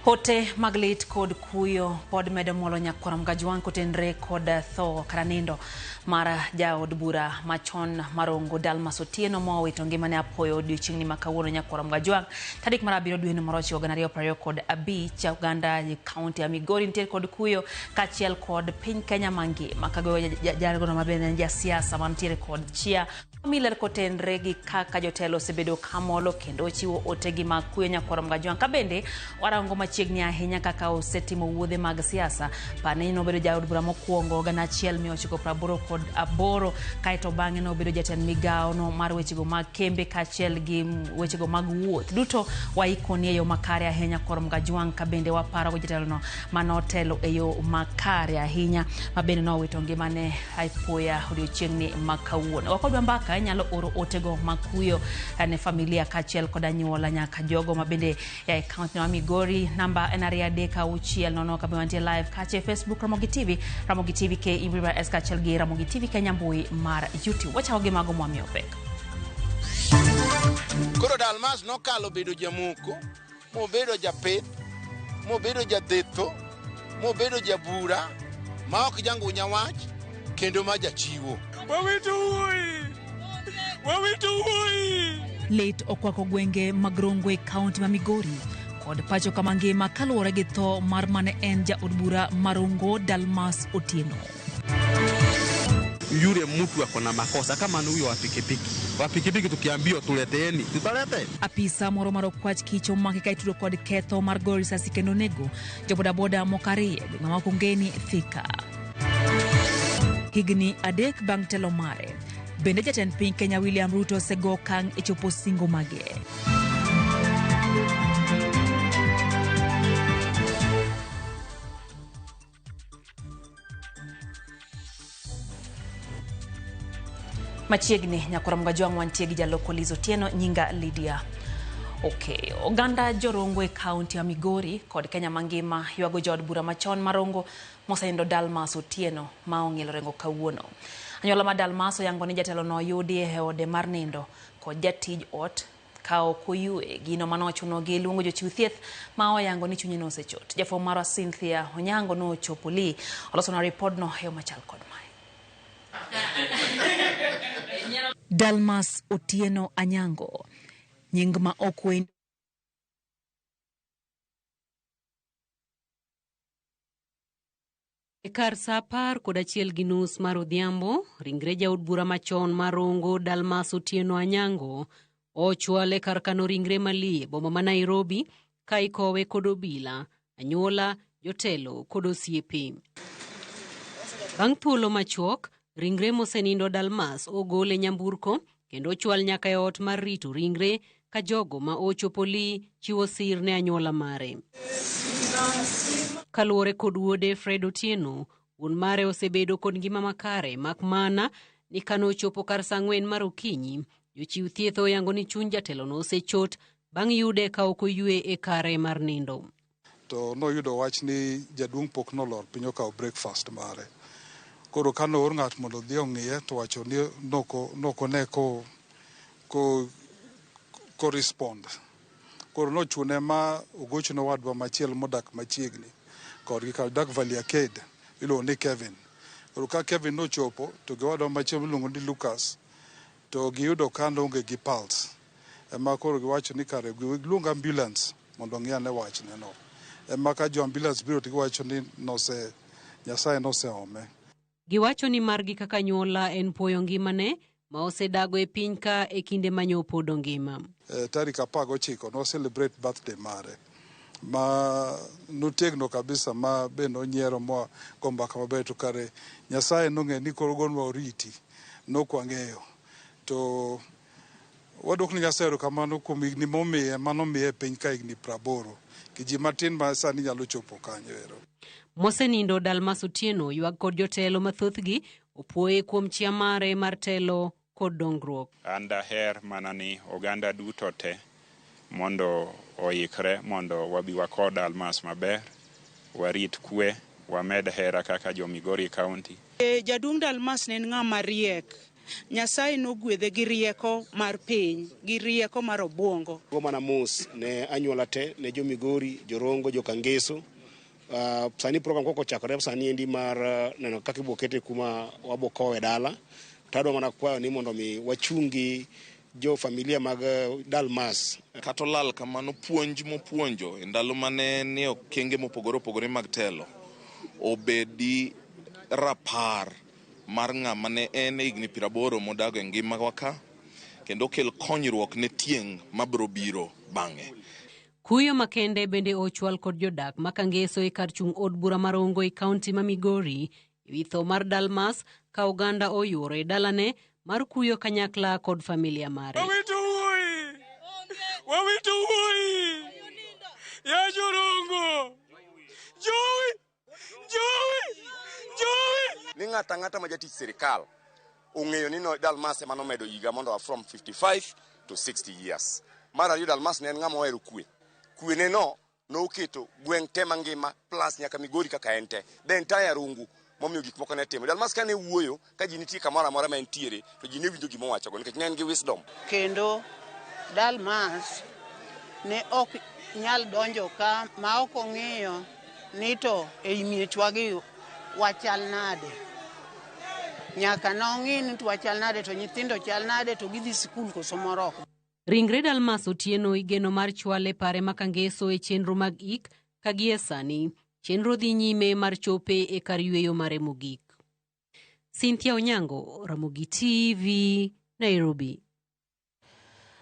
Ote mag lit kod kuyo pod medo molo nyakwar Mgajwang' kotenre kod tho kata nindo mar jaod bura machon Marongo Dalmas Otieno ma owito ngimane apoyo odiochieng'ni ma kawuono nyakwar Mgajwang' tarik mar 7 dwe mar 9 2025. Oganda e kaunti ya Migori nitie kod kuyo kaachiel kod piny Kenya mangima kagoyo jalgono mabende en jasiasa mantiere kod chia Miller kotenre gi kaka jotelo osebedo kamolo kendo chiwo otegi mag kuyo nyakwar Mgajwang'. Ka bende warango machiegni ahinya kaka osetimo wuodhe mag siasa. Pane nobedo jaod bura mokwongo 1988, kaeto bang'e nobedo jatend migawo no mar wechego mag kembe kaachiel gi wechego mag wuoth. Duto waikoni e yo makare ahinya nyakwar Mgajwang', ka bende waparo go jatelono manotelo e yo makare ahinya ma bende nowito ngimane apoya odiochieng'ni ma kawuono. Wakodwa mbaka inyalo oro otego mag kuyo ne familia kaachiel kod anyuola nyaka jogo ma bende e kaunti ma Migori. Namba en 236 00 kama wantie live kacha e Facebook Ramogi TV, Ramogi TV K S kaachiel gi Ramogi TV Kenya mbui mar YouTube. Wachako gi mago mwamiyo pek. Koro Dalmas nokalo bedo jamoko, mobedo japith, mobedo jadhetho, mobedo jabura, ma ok jangunya wach, kendo ma jachiwo. Wawito wuoyi! Wawito wuoyi! Lit okwako gwenge mag Rongo e kaunti ma Migori kod pacho kama ngima kaluwore gi tho mar mane en jaod bura ma Rongo Dalmas Otieno. Yule mtu ako na makosa kama ni huyo wa pikipiki. Wa pikipiki tukiambiwa tuleteeni, tutalete. Apisa moro mar okwach kich omaki ka itudo kod ketho mar goyo risasi kendo nego jobodaboda moko ariyo e gwenge ma Kongeni, Thika. Higni 3 bang' telo mare, bende jatend piny Kenya William Ruto osego okang' e chopo singo mage. Machiegni nyakwar Mgajwang' wantie gi jaloko Liz Otieno, nyinga Lydia. Okay, oganda jorongo e kaunti ya Migori kod Kenya mangima ywago jaod bura machon Marongo mosenindo Dalmas Otieno ma ong'ielo rengo kawuono. Anyuola ma Dalmas oyango ni jatelo no oyudi e ode mar nindo kod jatij ot ka ok oyue, gino mane ochunogi luongo jochiw thieth ma oyango ni chunye nosechot. Jafwambo marwa Cynthia Onyango nochopo Lee olosona ripodno e yo machal kod mae. Dalmas Otieno Anyango, nying ma ok wendo E kar sa 11:30 mar odhiambo, ringre jaod bura machon mar Rongo Dalmas Otieno Anyango ochwal e kar kano ringre malie boma ma Nairobi ka ikowe kod obila, anyuola, jotelo kod osiepe. Bang' thuolo machuok, ringre mosenindo Dalmas ogol e nyamburko kendo ochwal nyaka e ot mar rito ringre ka jogo ma ochopo Lee chiwo sir ne anyuola mare. Kaluwore kod wuode Fred Otieno, wuon mare osebedo kod ngima makare mak mana ni kane ochopo kar saa 4 mar okinyi, jochiw thieth oyango ni chuny jatelono osechot bang' yude ka ok oyue e kare mar nindo. To noyudo wach ni jaduong' pok nolor piny okawo breakfast mare. Koro ka noor ng'at mondo odhi ong'iye to wacho ni nokone ko respond. Koro nochune ma ogochne owadwa machielo modak machiegni kodgi ka dak Valley Arcade iluongo ni Kevin. Koro ka Kevin nochopo to gi owadwa machielo miluongo ni Lucas to giyudo ka noonge gi pulse. Ema koro giwacho ni kare giluong ambulance mondo ong'i ane wachne no. Ema ka jo ambulance biro to giwacho ni Nyasaye noseome. Giwacho ni margi kaka anyuola en puoyo ngimane ma osedago e piny ka e kinde ma pod ongima. Tarik 19 no celebrate birthday mare ma notegno kabisa ma be nonyiero ma go mbaka maber to kare Nyasaye nong'eyo ni koro gonwa oriti nokwang'eyo to wadwoko ni Nyasaye erokamano kuom higni momiye manomiye e piny ka higni 80 gi ji matin ma sani nyalo chopo kanyo ero. Mosenindo Dalmas Otieno ywak kod jotelo mathothgi opuoye kuom chia mare mar telo kod dongruok. An daher mana ni oganda duto te mondo oikre mondo wabi wako Dalmas maber, warit kwe, wamed hera kaka jo Migori County. Jaduong' Dalmas ne en ng'ama riek. Nyasaye nogwedhe gi rieko mar piny, gi rieko mar obuongo. Go mana mos ne anyuola te, ne jo Migori, Jorongo, jo Kangeso. Sani program koko ochakore sani endi mar neno kaka ibo kete kuma wabo kowe dala. To adwa mana kwayo ni mondo mi wachungi jo familia mag Dalmas. Kata olal kamano, puonj mopuonjo e ndalo mane nie okenge mopogore opogore mag telo obedi rapar mar ng'ama ne en e higni 80 modago e ngimawa ka, kendo kel konyruok ne tieng' mabiro biro bang'e. Kuyo makende bende ochwal kod jodak ma Kangeso e kar chung' od bura mar Rongo e kaunti ma Migori ewi tho mar Dalmas ka oganda oyuoro e dalane mar kuyo kanyakla kod familia mare. Wawito wuoyi! Wawito wuoyi! Ya Jorongo! Jowi! Jowi! Jowi! Ni ng'ato ang'ata ma jatich sirikal ong'eyo ni no Dalmas ema nomedo higa mondo a from 55 to 60 years. Mar ariyo, Dalmas ne en ng'ama ohero kwe. Kwe ne no noketo gweng' te mangima plus nyaka Migori kaka en te. The entire Rungu momiyo gik moko ne timo. Dalmas kane wuoyo ka ji nitie kamoro amora ma entiere to ji ne winjo gima owachogo nikech ne en gi wisdom. Kendo Dalmas ne ok nyal donjo ka ma ok ong'iyo ni to ei miechwagi wachal nade. Nyaka nong'i ni to wachal nade to nyithindo chal nade to gidhi sikul koso moro ok. Ringre Dalmas Otieno igeno mar chwale pare ma Kangeso e chenro mag ik ka gie sani chenro dhi nyime mar chope e kar yweyo mare mogik. Cynthia Onyango, Ramogi TV, Nairobi.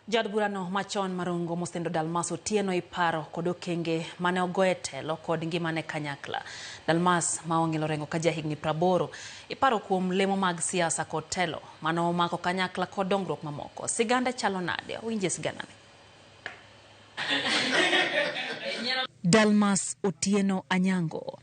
Jaod burano machon Marongo Mosendo Dalmas Otieno iparo kod okenge mane ogoye telo kod ngimane kanyakla. Dalmas ma ong'ilo rengo ka jahigni 80 iparo kuom lemo mag siasa kod telo mane omako kanyakla kod dongruok mamoko. Sigande chalo nade? Winje siganane. Dalmas Otieno Anyango,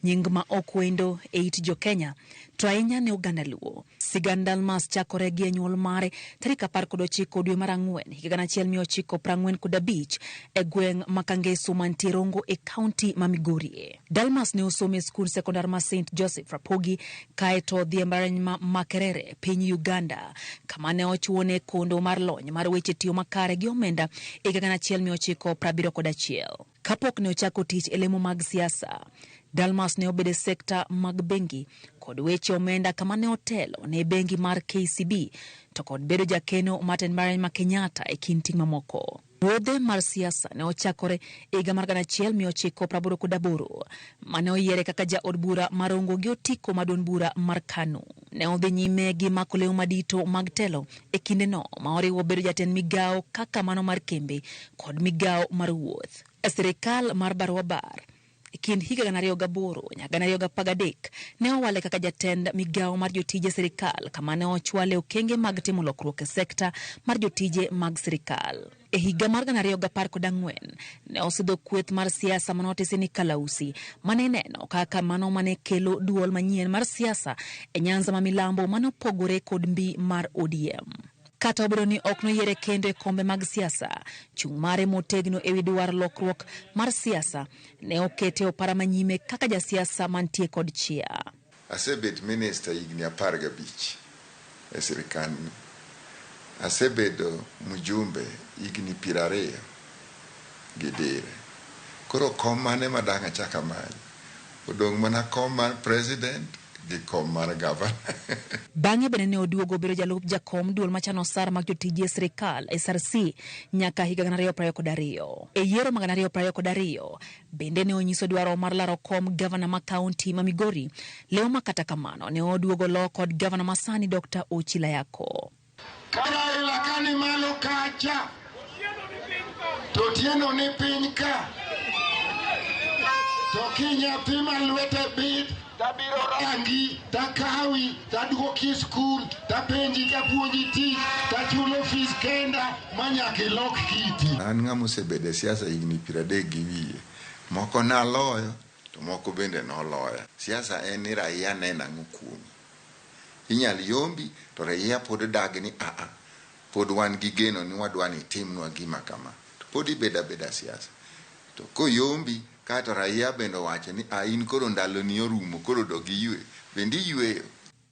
nying ma ok wendo e it jo-Kenya to ahinya ne oganda Luo. Sigand Dalmas chakore gi e nyuol mare tarik 19 dwe mar ang'wen higa 1945 e gweng' ma Kangeso mantie Rongo e kaunti ma Migori. Dalmas ne osomo e skund sekondar ma St Joseph Rapogi kaeto odhi e mbalariany ma Makerere piny Uganda kama ne ochuone kondo mar lony mar weche tiyo makare gi omenda e higa 1971. Kapok ne ochako tich e lemo mag siasa, Dalmas ne obedo e sekta mag bengi kod weche omenda kama ne otelo ne bengi mar KCB to kod bedo jakeno mar tend mbalariany ma Kenyatta e kind ting' mamoko. Wuodhe mar siasa ne ochakore e higa mar 1988 mane oyiere kaka jaod bura mar Rongo gi otiko mar duond bura mar KANU. Ne odhi nyime gi mako lemo madito mag telo e kindeno ma oriwo bedo jatend migawo kaka mano mar kembe kod migawo mar wuoth. E sirikal mar Barua Bar e kind higa 2008 nyaka 2013 ne owale kaka jatend migawo mar jotije sirikal kama ne ochwale okenge mag timo lokruok e sekta mar jotije mag sirikal. E higa mar 2014 ne osidho kweth mar siasa manotisi ni Kalausi mane ineno kaka mano mane kelo duol manyien mar siasa e Nyanza ma milambo mane opogore kod mbi mar ODM. Kata obedo ni ok noyiere kendo e kombe mag siasa, chung' mare motegno ewi dwaro lokruok mar siasa ne okete opara manyime kaka jasiasa mantie kod chia. Asebet minista higni 15 e sirikandni. Asebedo mjumbe higni 20 gi dire. Koro kom mane ma dang' achak amany? Odong' mana kom mar president gi kom mar gavana. Bang'e bende ne oduogo bedo jalup jakom duol machano osara mag jotije e sirikal SRC nyaka higa 2022. E yiero mag 2022 bende ne onyiso dwaro mar laro kom gavana ma kaunti ma Migori, leo ma kata kamano ne oduogo lo kod gavana masani Dr. Ochi Layako. Ka Raila ka ni malo kacha, to Otieno ni piny ka, to kinyathi ma lwete bith tabiro rangi, takawi, taduoki e skul, tapenji, tapuonji tich, tachulo fees kenda ma nyaka ilok kiti. An ng'ama osebedo e siasa higni 30 gi wiye. Moko naloyo, to moko bende noloya. Siasa en ni raia neno ang'o kuomi. Inyal yombi to raia pod dagi ni aa, pod wan gi geno ni wadwa ni itimnwa gima kama. To pod ibedo abeda siasa. To koyombi kaeto raia bende owacho ni a in koro ndaloni orumo koro dog iywe. Bende iyweyo.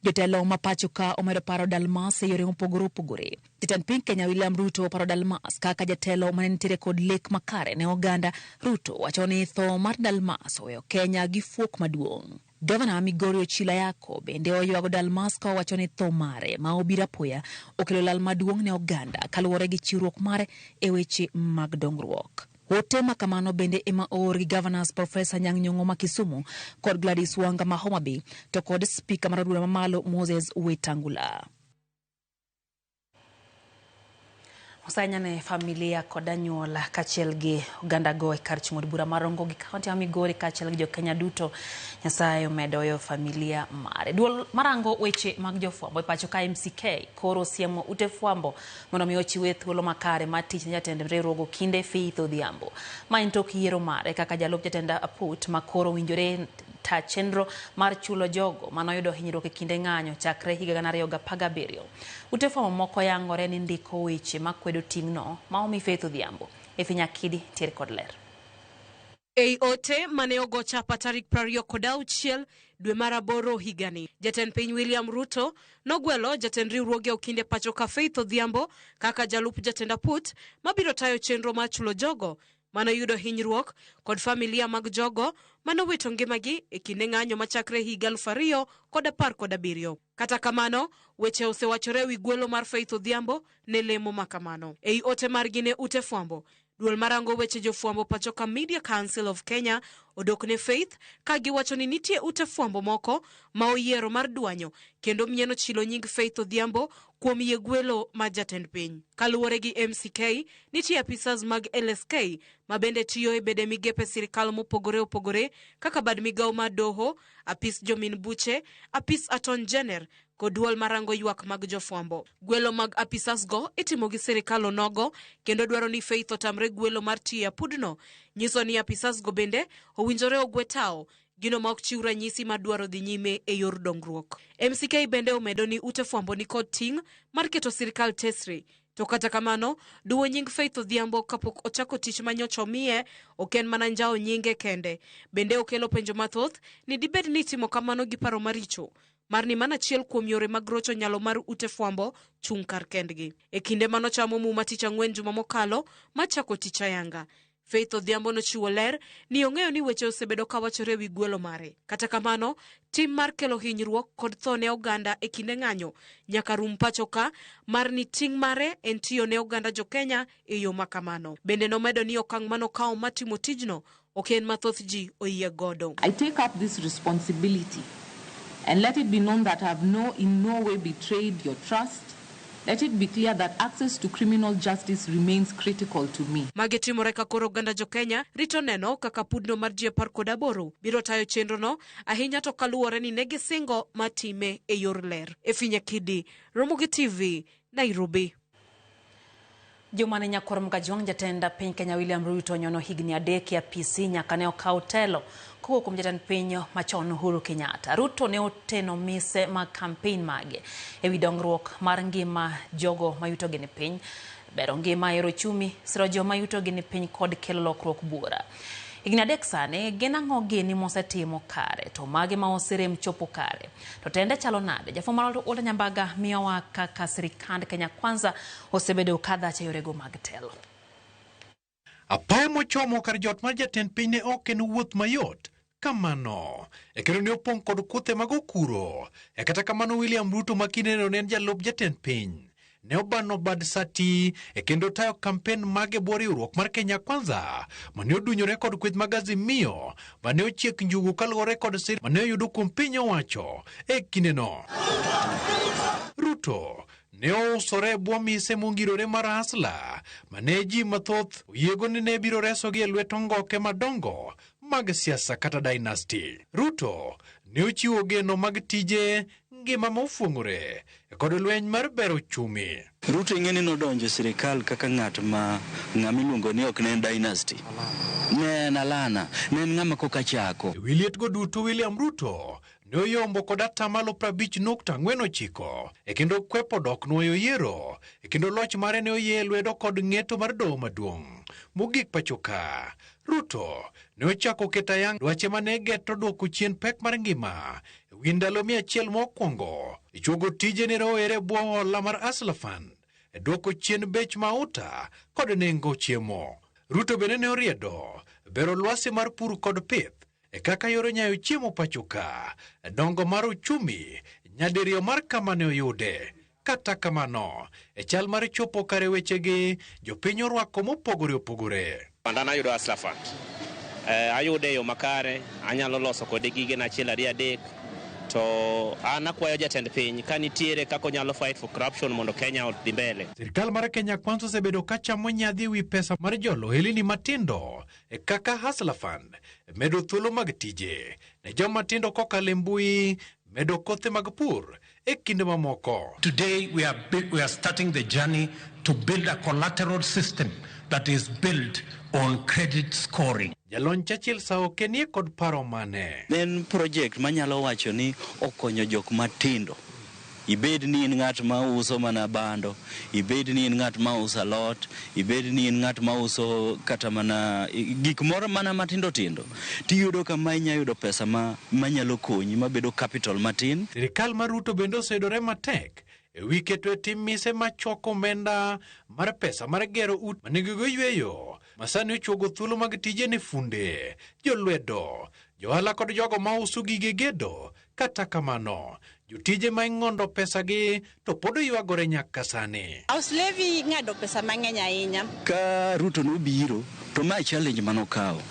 Jotelo ma pacho ka omedo paro Dalmas e yore mopogore opogore. Jatend piny Kenya William Ruto oparo Dalmas kaka jatelo mane nitiere kod lek makare ne oganda. Ruto wacho ni tho mar Dalmas oweyo Kenya gi fuok maduong'. Gavana ma Migori Ochilo Ayako bende oywago Dalmas ka owacho ni tho mare ma obiro apoya okelo lal maduong' ne oganda kaluwore gi chiwruok mare e weche mag dongruok. Ote ma kamano bende ema oor gi Governors Profesa Anyang' Nyong'o ma Kisumu kod Gladys Wanga ma Homa Bay to kod Spika mar od bura mamalo Moses Wetangula. Osanya ne familia kod anyuola kaachiel gi oganda go e kar chung' od bura mar Rongo gi kaunti ma Migori kaachiel gi jokenya duto. Nyasaye omedo hoyo familia mare. Duol marango weche mag jofwambo e pacho ka MCK koro siemo ute fwambo mondo mi ochiwe thuolo makare mar tich ne jatend riwruogo Kinde Faith Odhiambo. Ma en tok yiero mare kaka jalup jatend aput ma koro owinjore ta chenro mar chulo jogo manoyudo hinyruok e kinde ng'anyo chakre higa 2017. Ute fwambo moko yangore ni ndiko weche makwedo ting'no ma omi Faith Odhiambo. Efi Nyakidi tiere kod ler. Ei ote mane ogo chapa tarik 26 dwe mar aboro higani, jatend piny William Ruto nogwelo jatend riwruoge Okinde pacho ka Faith Odhiambo kaka jalup jatend aput mabiro tayo chenro mar chulo jogo manoyudo hinyruok kod familia mag jogo manowito ngimagi e kinde ng'anyo machakre higa 2017. Kata kamano, weche osewachore ewi gwelo mar Faith Odhiambo ne lemo makamano. Ei ote margi ne ute fwambo, duol marango weche jofwambo pacho ka Media Council of Kenya odok ne Faith ka giwacho ni nitie ute fwambo moko ma oyiero mar dwanyo kendo mieno chilo nying Faith Odhiambo kuom yie gwelo mar jatend piny. Kaluwore gi MCK, nitie apisas mag LSK ma bende tiyo e bede migepe sirikal mopogore opogore kaka bad migawo mar doho, apis jomin buche, apis Attorney General kod duol marango ywak mag jofwambo. Gwelo mag apisas go itimo gi sirikal onogo kendo dwaro ni Faith otamre gwelo mar tiyo e apudno nyiso ni apisas go bende owinjore ogwe tao gino ma ok chiw ranyisi mar dwaro dhi nyime e yor dongruok. MCK bende omedo ni ute fwambo ni kod ting' mar keto sirikal tesre. To kata kamano, duwo nying Faith Odhiambo kapok ochako tich manyocha omiye ok en mana njawo nyinge kende. Bende okelo penjo mathoth ni dibed ni itimo kamano gi paro maricho mar ni mana achiel kuom yore mag rocho nyalo mar ute fwambo chung' kar kendgi. E kinde manochamo muma tich ang'wen juma mokalo machako tich ayanga, Faith Odhiambo nochiwo ler ni ong'eyo ni weche osebedo kawachore ewi gwelo mare. Kata kamano, tim mar kelo hinyruok kod tho ne oganda e kinde ng'anyo nyaka rum pacho ka mar ni ting' mare en tiyo ne oganda jo Kenya e yo makamano. Bende nomedo ni okang' manokawo mar timo tijno ok en ma thoth ji oyie godo. I take up this responsibility and let it be known that I have in no way betrayed your trust. Let it be clear that access to criminal justice remains critical to me. Magi timore ka koro oganda jo Kenya rito neno kaka pudno mar ji 18 biro tayo chenrono ahinya to kaluwore ni ne gisingo mar time e yor ler. Efi Nyakidi, Ramogi TV, Nairobi. Juma ne nyakwar Mgajwang' jatend piny Kenya William Ruto nyono higni 3 e apisi nyaka ne okaw telo kowuok kuom jatend piny machon Uhuru Kenyatta. Ruto ne oteno mise mag kampen mage ewi dongruok mar ngima jogo ma yutogi ni piny, bero ngima e yor ochumi, siro joma yutogi ni piny kod kelo lokruok buora. Higni 3 sani, gin ang'o gini mosetimo kare to mage ma oserem chopo kare? To tende chalo nade? Jafwambo mar Walter Nyambaga miyowa kaka sirikand Kenya Kwanza osebedo kadhach e yorego mag telo. Apaya mochomo kar jot mar jatend piny ne ok en wuoth mayot kamano. E kendo ne opong' kod kuthe mag okuro. E kata kamano William Ruto ma kindeno ne en jalup jatend piny ne obano bad sati e kendo tayo kampen mage bwo riwruok mar Kenya Kwanza mane odunyore kod kweth mag Azimio mane ochiek njugu kaluwore kod sir mane oyudo kuom piny owacho e kindeno. Ruto ne ousore e bwo mise mongirore mar Hustler mane ji mathoth oyiego ni ne biro resogi e lwet ongoke madongo mag siasa kata dynasty. Ruto ne ochiwo geno mag tije ngima mofuong'ore kod lweny mar bero uchumi. Ruto ing'e ni nodonjo e sirikal kaka ng'at ma ng'ama iluongo ni ok ne en dynasty. Ne en alana, ne en ng'ama koka chako. E wi lietgo duto William Ruto ne oyombo kod atamalo 50.49 e kendo kwepo dok nwoyo yiero e kendo loch mare ne oyie lwedo kod ng'eto mar doho maduong' mogik pacho ka. Ruto ne ochako keto ayanga dwache mane geto duoko chien pek mar ngima e wi ndalo 100 mokwongo, chuogo tije ne rowere e bwo hola mar Hustler Fund, e duoko chien bech mauta kod nengo chiemo. Ruto bende ne oriedo bero lwasi mar pur kod pith e kaka yor nyayo chiemo pacho ka, dongo mar uchumi nyadiriyo mar kama ne oyude. Kata kamano, e chal mar chopo kare wechegi, jopiny orwako mopogore opogore. An ayudo Hustler Fund. Ayude e yo makare, anyalo loso kode gigena achiel ariyo adek. To an akwayo jatend piny ka nitiere kaka onyalo fight for corruption mondo Kenya odhi mbele. Sirkal mar Kenya Kwanza osebedo ka chamo nyadhi ewi pesa mar jolo ohelni matindo e kaka Hustler Fund, medo thuolo mag tije ne joma tindo kokalo e mbui, medo kothe mag pur e kinde mamoko. Today we are starting the journey to build a collateral system that is built on credit scoring. Jalony Churchill Saoke nie kod paro mane? En project manyalo wacho ni okonyo jok matindo. Ibed ni in ng'at ma uso mana bando, ibed ni in ng'at ma uso alot, ibed ni in ng'at ma uso kata mana gik moro mana matindo tindo, tiyudo ka ma inya yudo pesa ma manyalo konyi mabedo capital matin. Sirkal mar Ruto bende oseyudore matek e wi keto e tim mise machoko omenda mar pesa mar gero ute manigigo yweyo ma sani ochuogo thuolo mag tije ne funde, jolwedo, johala kod jogo mauso gige gedo. Kata kamano, jotije ma ing'ondo pesagi to pod ywagore nyaka sani. House levy ng'ado pesa mang'eny ahinya. Ka Ruto nobiro to mae challenge manokawo.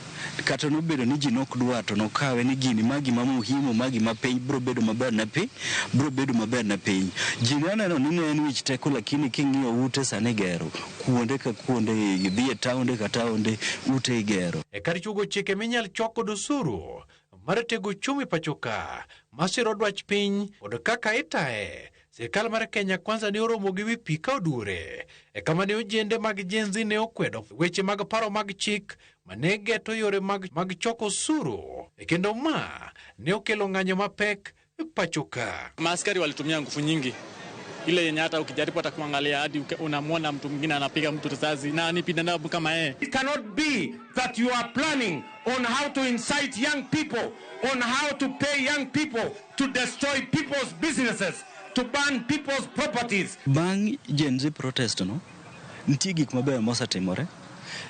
Kata nobedo ni ji nok dwar to nokawe ni gini ma gima muhimu ma gima piny biro bedo maber ne piny, biro bedo maber ne piny. Ji ne oneno ni ne en wich teko lakini king'iyo ute sani igero kuonde ka kuonde, idhi e taonde ka taonde ute igero. E kar chuogo chike minyal chok kod osuru mar tego uchumi pacho ka masiro dwach piny kod kaka itaye, sirkal mar Kenya Kwanza ne oromo gi wi pi ka oduore e kama ne ojende mag Gen Z ne okwedo weche mag paro mag chik mane geto yore mag choko osuru e kendo ma ne okelo ng'anyo mapek pacho ka. Maaskari walitumia nguvu nyingi ile yenye hata ukijaribu hata kuangalia hadi unamwona mtu mwingine anapiga mtu risasi na ni binadamu kama yeye. It cannot be that you are planning on how to incite young people, on how to pay young people to destroy people's businesses, to burn people's properties. Bang' Gen Z protest no, nitie gik mabeyo mosetimore.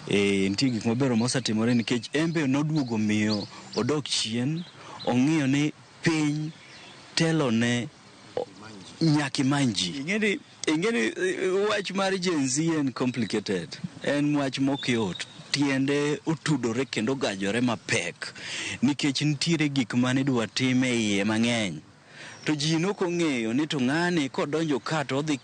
Nitie gik mabeyo mosetimore nikech en be noduogo miyo odok chien, ong'iyo ni piny telo ne nyaka imany ji. Ing'eni wach mar Gen Z en complicated, en wach mok yot. Tiende otudore kendo ogajore mapek nikech nitiere gik mane idwa tim e iye mang'eny. To ji nok ong'eyo ni to ng'ani kodonjo ka to odhi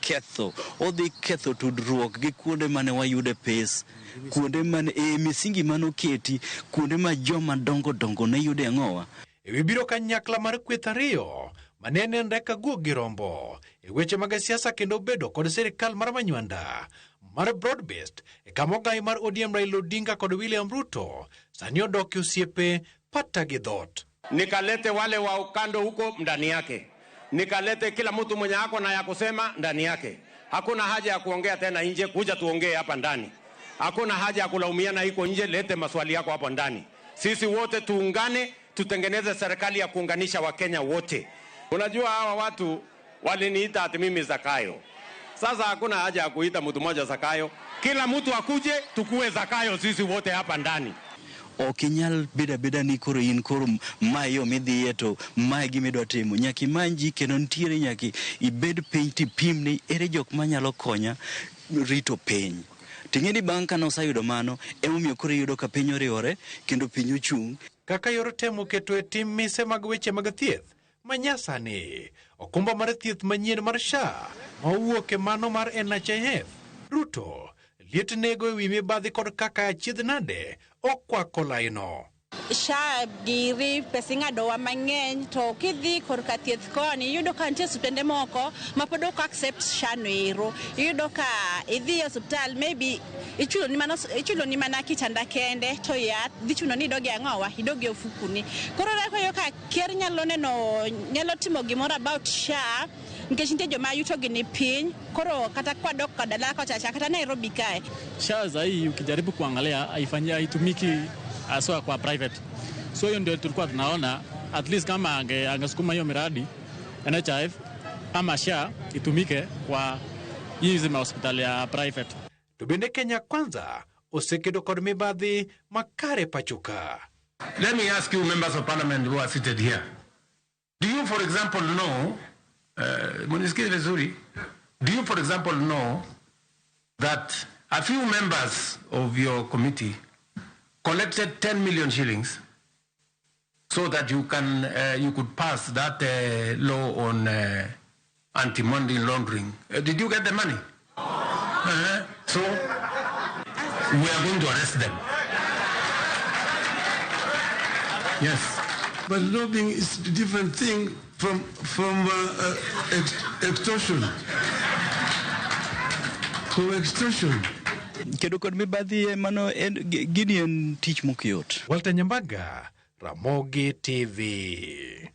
ketho tudruok gi kuonde mane wayude pes, kuonde mane misingi manoketi, kuonde ma joma dongo dongo ne yude ang'owa. E wi biro kanyakla mar kweth ariyo mane nenre ka guok gi rombo e weche mag siasa kendo bedo kod sirkal mar Manywanda mar broad based e kama ogai mar ODM Raila Odinga kod William Ruto sani odok e osiepe pata gi dhot. Nikalete wale wa ukando huko ndani yake, nikalete kila mtu mwenye ako na ya kusema ndani yake. Hakuna haja ya kuongea tena nje, kuja tuongee hapa ndani. Hakuna haja ya kulaumiana iko nje, lete maswali yako hapo ndani. Sisi wote tuungane, tutengeneze serikali ya kuunganisha Wakenya wote. Unajua hawa watu waliniita ati mimi Zakayo. Sasa hakuna haja ya kuita mtu mmoja Zakayo. Kila mtu akuje tukue Zakayo sisi wote hapa ndani. Ok inyal bedo abeda ni koro in koro mae yo midhiye to mae gima idwa timo. Nyaka imany ji kendo nitiere nyaka ibed piny tipim ni ere jok manyalo konya rito piny. Ting'e ni bang' kane oseyudo mano, emomiyo koro iyudo ka piny oriwore kendo piny ochung'. Kaka yor temo keto e tim mise mag weche mag thieth manyasani, okumba mar thieth manyien mar SHA ma owuok e mano mar NHIF, Ruto liet nego ewi mibadhi kod kaka achiedh nade okwako laino. SHA giri pesa ing'adowa mang'eny to kidhi korka thieth koni iyudo ka nitie osiptende moko ma pod ok accept SHA no ero. Iyudo ka idhi e osiptal maybe ichulo ni mana kitanda kende to yath dhi chuno ni idog e ang'owa idog e ofukuni. Koro iyudo ka ker nyalo neno nyalo timo gimoro about SHA nikech nitie joma yutogi ni piny koro kata kwadok dala kocha cha kata Nairobi kae. SHA za hii ukijaribu kuangalia haifanyi haitumiki haswa kwa private. So hiyo ndio tulikuwa tunaona at least kama angesukuma hiyo miradi NHIF ama SHA itumike kwa hizi hospitali ya private. To bende Kenya Kwanza osekedo kod mibadhi makare pachoka. Let me ask you, members of parliament who are seated here. Do you, for example, know, munisikize vizuri, do you, for example, know that a few members of your committee collected 10 million shillings so that you could pass that law on anti-money laundering? Did you get the money? So we are going to arrest them. Yes. But lobbying is a different thing from extortion. From extortion. Kedo kod mibadhi mano en gini en tich mok yot. Walter Nyambaga, Ramogi TV.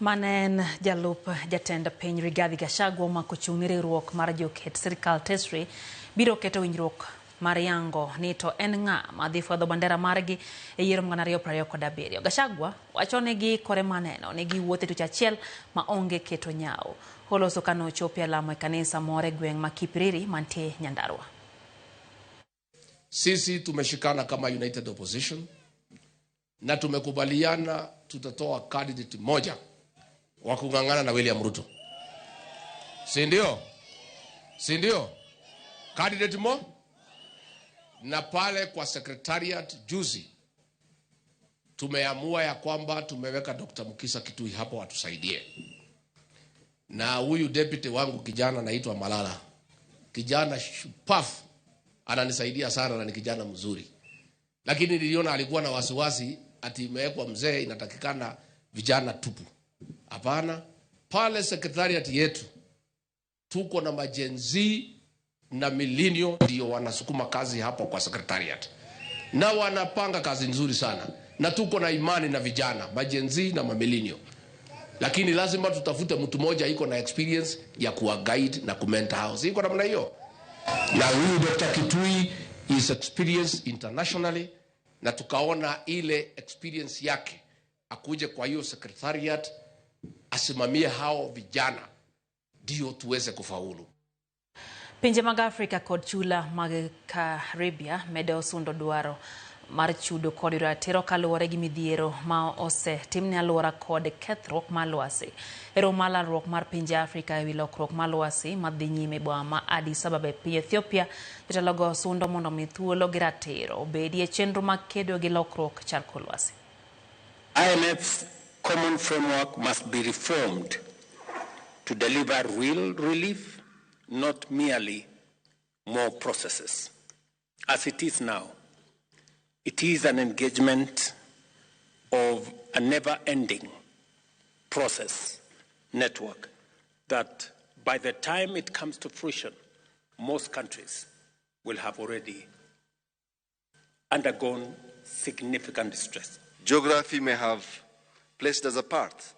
Manen jalup jatend piny Rigathi Gachagua omako chung' ne riwruok mar joket sirikal Tesri biro keto winjruok mar yango ni to en ng'a madhi fwadho bandera margi e yiero 2027. Gachagua wacho ni giikore maneno ni giwuotho e tich achiel ma onge keto nyawo. Oloso kane ochopo e lamo e kanisa moro e gweng' ma Kipiriri mantie Nyandarua. Sisi tumeshikana kama United Opposition na tumekubaliana tutatoa candidate moja wa kung'ang'ana na William Ruto. Si ndio? Si ndio? Candidate mo? Na pale kwa secretariat juzi tumeamua ya kwamba tumeweka Dr. Mukisa Kitui hapo atusaidie. Na huyu deputy wangu kijana anaitwa Malala. Kijana shupafu, ananisaidia sana na ni kijana mzuri. Lakini niliona alikuwa na wasiwasi ati imewekwa mzee inatakikana vijana tupu. Hapana, pale secretariat yetu tuko na majenzi na milenio ndio wanasukuma kazi hapo kwa secretariat. Na wanapanga kazi nzuri sana. Na tuko na imani na vijana, majenzi na mamilenio. Lakini lazima tutafute mtu mmoja iko na experience ya kuwa guide na kumentor house. Iko namna hiyo. Na huyu Dr. Kitui is experienced internationally, na tukaona ile experience yake akuje kwa hiyo secretariat asimamie hao vijana ndio tuweze kufaulu. Pinje mag Afrika kod chula mag Karibia medo sundo dwaro mar chudo kod ratiro kaluwore gi midhiero ma osetimne alwora kod kethruok mar lwasi. E romo mar lalruok mar pinje Afrika ewi lokruok mar lwasi madhi nyime e boma ma Addis Ababa e piny Ethiopia, jotelogo sundo mondo omi thuolo gi ratiro obedi e chenro mag kedo gi lokruok chal kor lwasi. IMF's common framework must be reformed to deliver real relief, not merely more processes. As it is now, it is an engagement of a never-ending process network that by the time it comes to fruition, most countries will have already undergone significant distress. Geography may have placed us apart,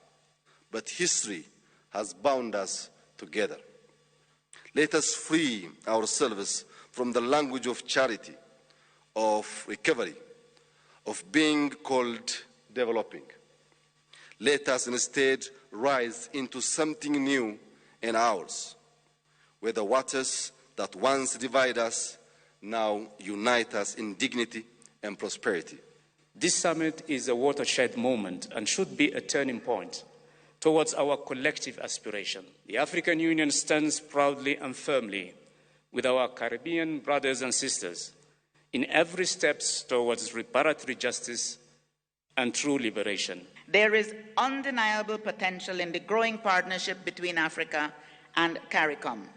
but history has bound us together. Let us free ourselves from the language of charity, of recovery, of being called developing. Let us instead rise into something new and ours, where the waters that once divide us now unite us in dignity and prosperity. This summit is a watershed moment and should be a turning point towards our collective aspiration. The African Union stands proudly and firmly with our Caribbean brothers and sisters in every step towards reparatory justice and true liberation. There is undeniable potential in the growing partnership between Africa and CARICOM.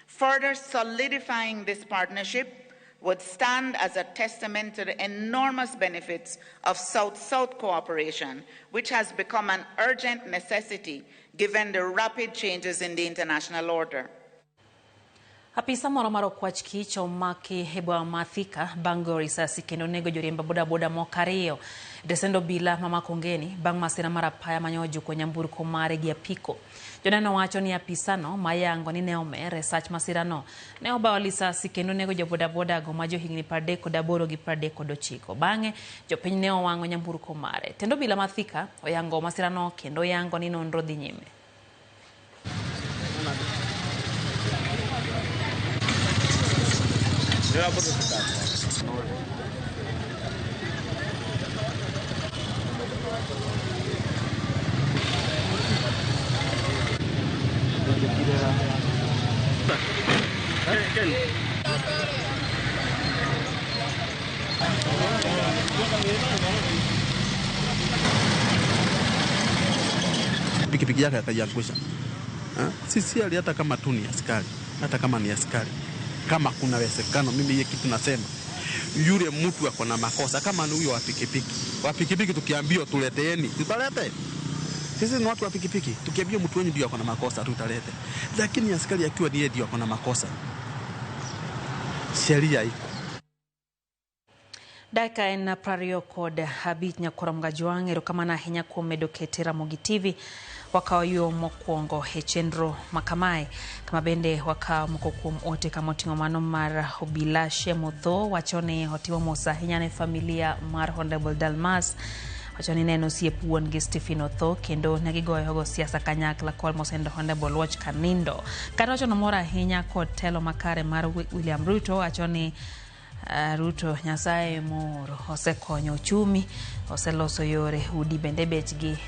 Further solidifying this partnership would stand as a testament to the enormous benefits of South-South cooperation, which has become an urgent necessity given the rapid changes in the international order. Apisa moro mar okwach kich omaki e boma ma Thika bang' goyo risasi kendo nego joriemb bodaboda moko ariyo. Tesend obila ma Makongeni bang' masira mar apaya mane ojuko nyamburko mare gi apiko. Joneno wacho ni apisano mayango ni ne omer e sach masirano ne obayo lisasi kendo nego jobodaboda go ma johigni 38 gi 39. Bang'e jopiny ne owang'o nyamburko mare. Tend obila ma Thika oyango masirano kendo oyango ni nonro dhi nyime. Pikipiki yake akaiangusha. Sisi hata kama tu ni askari, hata kama ni askari, kama kuna uwezekano, mimi hiyo kitu nasema yule mtu ako na makosa kama ni huyo wa pikipiki. Wa pikipiki tukiambiwa tuleteeni, tutalete. Sisi ni watu wa pikipiki, tukiambiwa mtu wenyu ndio ako na makosa tutalete. Lakini askari akiwa ni yeye ndio ako na makosa, sheria iko. Dakika en 25 nyakwar Mgajwang', erokamano ahinya kuom medo kete Ramogi TV. Wakawo yo mokwongo e chenro makamae, kama bende wakawo moko kuom ote kama oting'o mano mar Obila Shemotho wacho ni otimo mos ahinya ne familia mar Honorable Dalmas. Wacho ni ne en osiep wuon gi Stephen Otho kendo ne gigoyogo siasa kanyakla kod mosendo Honorable Watch Kanindo. Kata wacho nomor ahinya kod telo makare mar William Ruto, wacho ni Ruto Nyasaye moro osekonyo uchumi, oseloso yore, udi bende bechgi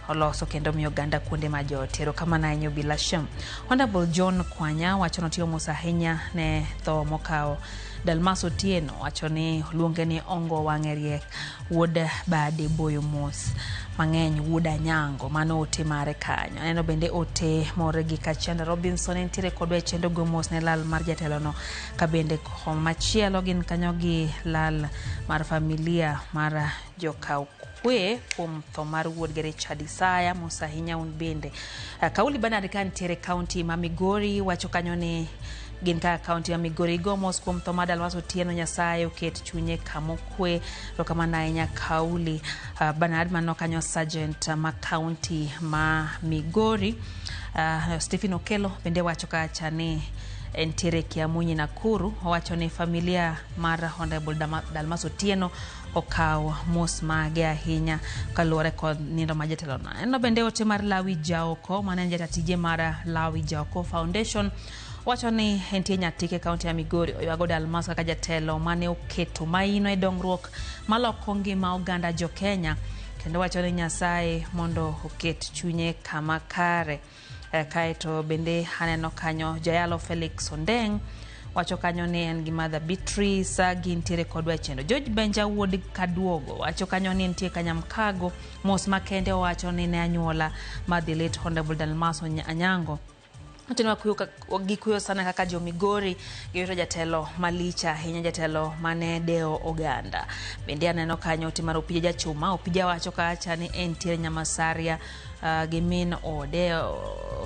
oloso kendo miyo oganda kuonde ma joot. Erokamano ahinya Obila Shem. Honorable John Kwanya wacho notiyo mos ahinya ne tho mokawo Dalmas Otieno, wacho ni oluonge ni ongo wang'e riek, wuod bade boyo mos mang'eny, wuod Anyango. Mano ote mare kanyo. Aneno bende ote more gi Kachanda Robinson entiere kodwa e chenro go mos ne lal mar jatelono, ka bende machielo gin kanyo gi lal mar familia mar jokaw kwe kuom tho mar wuodgi Richard Isaya. Mos ahinya un bende. Kauli Bernard ka nitiere kaunti ma Migori wacho kanyo ni gin kaka kaunti ma Migori go mos kuom tho mar Dalmas Otieno, Nyasaye oket chunye kamokwe. Erokamano ahinya Kauli Bernard. Mano kanyo sergeant ma kaunti ma Migori. Stephen Okelo bende wacho kacha ni entiere Kiamunyi Nakuru, owacho ni familia mar Honorable Dalmas Otieno okawo mos mage ahinya kaluwore kod nindo ma jatelono. En bende ote mar Lawi Jaoko mane en jatatije mar Lawi Jaoko Foundation wacho ni entie Nyatike kaunti ya Migori oywago Dalmas kaka jatelo mane oketo maino e dongruok maloko ngima oganda jo Kenya, kendo wacho ni Nyasaye mondo oket chunye kama kare. Kaeto bende aneno kanyo Jayalo Felix Ondeng wacho kanyo ni en gi Mother Beatrice gintiere kodwa e chenro. George Benja wuod Kaduogo wacho kanyo ni entie Kanyamkago, mos makende owacho ni ne anyuola mar the late Honorable Dalmas Anyango. Gikuyo sana kaka jo Migori giyudo jatelo malich ahinya, jatelo mane dewo oganda. Bende aneno kanyo ote mar Opija Jachuma. Opija wacho kacha ni entiere Nyamasaria gi min ode,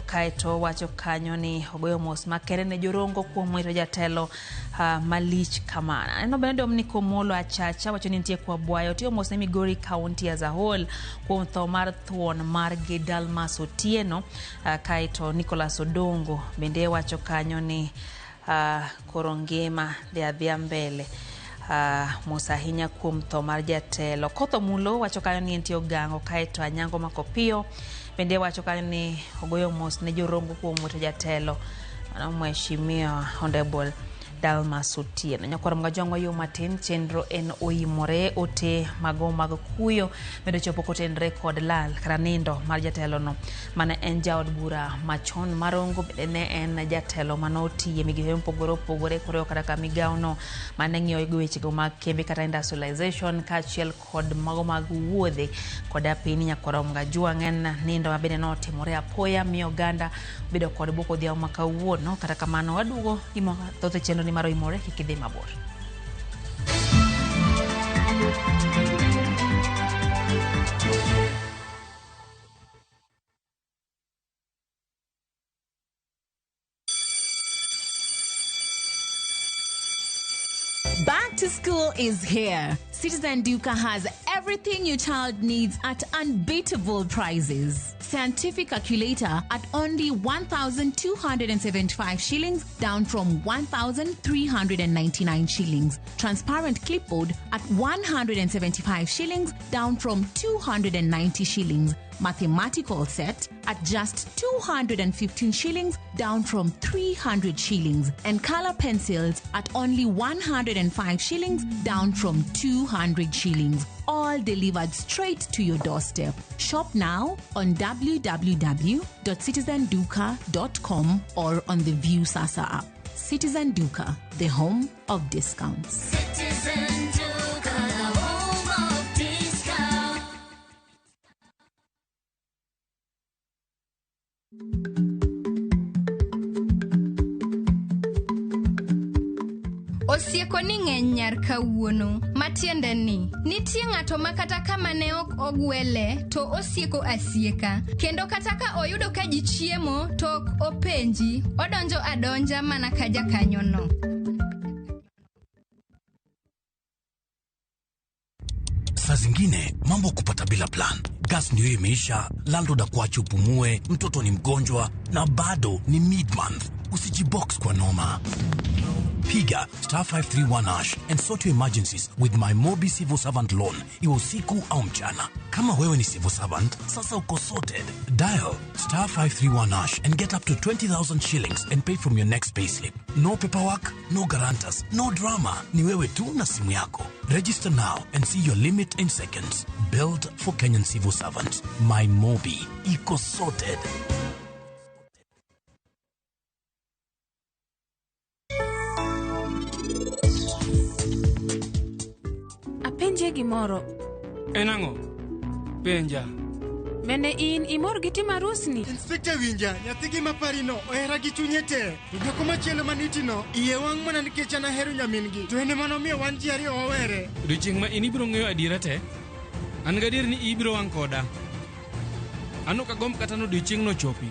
kaeto wacho kanyo ni ogoyo mos makende ne jorongo kuom wito jatelo malich kamano. Aneno bende Dominic Omolo Achacha wacho ni nitie kwa Bwayo, otiyo mos ne Migori County as a whole kuom tho mar thuon mar gi Dalmas Otieno. Kaeto Nicholas Odongo bende wacho kanyo ni koro ngima dhi adhiya mbele. Mos ahinya kuom tho mar jatelo. Kotho Mulo wacho kanyo ni entie Ogango, kaeto Anyango Makopiyo bende wacho kanyo ni ogoyo mos ne jorongo kuom wito jatelo mano Mheshimiwa Honorable Dalmas Otieno. Nyakwar Mgajwang' yo matin chenro en oimore ote mago mag kuyo medo chopo kotenre kod lal kata nindo mar jatelono mane en jaod bura machon marongo, bende ne en jatelo mane otiye migepe mopogore opogore koriwo kata ka migawono mane ng'iyo gi wechego mag kembe kata industrialization kaachiel kod mago mag wuodhe kod apini. Nyakwar Mgajwang' en nindo ma bende notimore apoya miyo oganda bedo kod buok odhiambo ma kawuono. Kata kamano waduogo gi thoth e chenro ni mar oimore, kik idhi mabor. Back to school is here. Citizen Duka has everything your child needs at unbeatable prices. Scientific calculator at only 1,275 shillings, down from 1,399 shillings. Transparent clipboard at 175 shillings, down from 290 shillings. Mathematical set at just 215 shillings, down from 300 shillings. And color pencils at only 105 shillings, down from 200 shillings. All delivered straight to your doorstep. Shop now on www.citizenduka.com or on the View Sasa app. Citizen Duka, the home of discounts. Citizen Duka, the home of discount. Osieko ni ng'eny nyar kawuono, matiende ni nitie ng'ato ma kata kama ne ok ogwele to osieko asieka, kendo kata ka oyudo ka ji chiemo to ok openji, odonjo adonja mana ka jakanyono. Saa zingine mambo kupata bila plan. Gas ndio imeisha, landlord akuache upumue, mtoto ni mgonjwa na bado ni mid-month. Usijibox kwa noma. Piga star 531 hash and sort your emergencies with my Mobi Civil Servant Loan, iwe usiku au mchana. Kama wewe ni civil servant, sasa uko sorted. Dial star 531 hash and get up to 20,000 shillings and pay from your next payslip. No paperwork, no guarantors, no drama. Ni wewe tu na simu yako. Register now and see your limit in seconds. Built for Kenyan civil servants. My Mobi. Iko sorted. Apenjie gimoro. En ang'o? Penja. Bende in imor gi timo arusni? Inspekta winja, nyathigi maparino ohera gi chunye te. To nyako machielo manitino, iye wang' mana nikech an ahero nyamin-gi. To en ema nomiyo wan ji ariyo wawere. Odiochieng' ma in ibiro ng'eyo adiera te, an gadier ni ibiro wang' koda. An ok agomb kata ni odiochieng'no ochopi.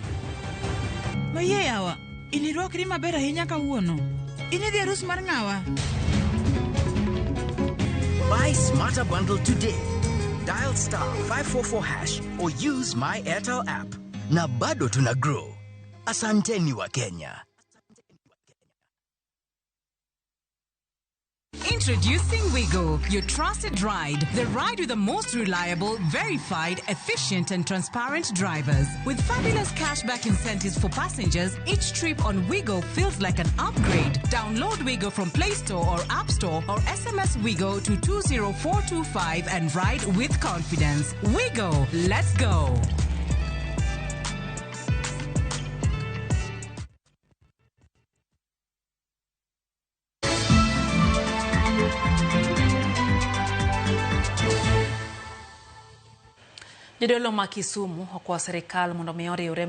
Mayie yawa, in irwakri maber ahinya kawuono. In idhi arus mar ng'awa? Buy Smarter Bundle today. Dial star 544 hash or use my Airtel app. Na bado tuna grow. Asanteni wa Kenya. Introducing Wigo, your trusted ride. The ride with the most reliable, verified, efficient, and transparent drivers. With fabulous cashback incentives for passengers, each trip on Wigo feels like an upgrade. Download Wigo from Play Store or App Store or SMS Wigo to 20425 and ride with confidence. Wigo, let's go. Jodolo ma Kisumu okwayo sirikal mondo mi oriwre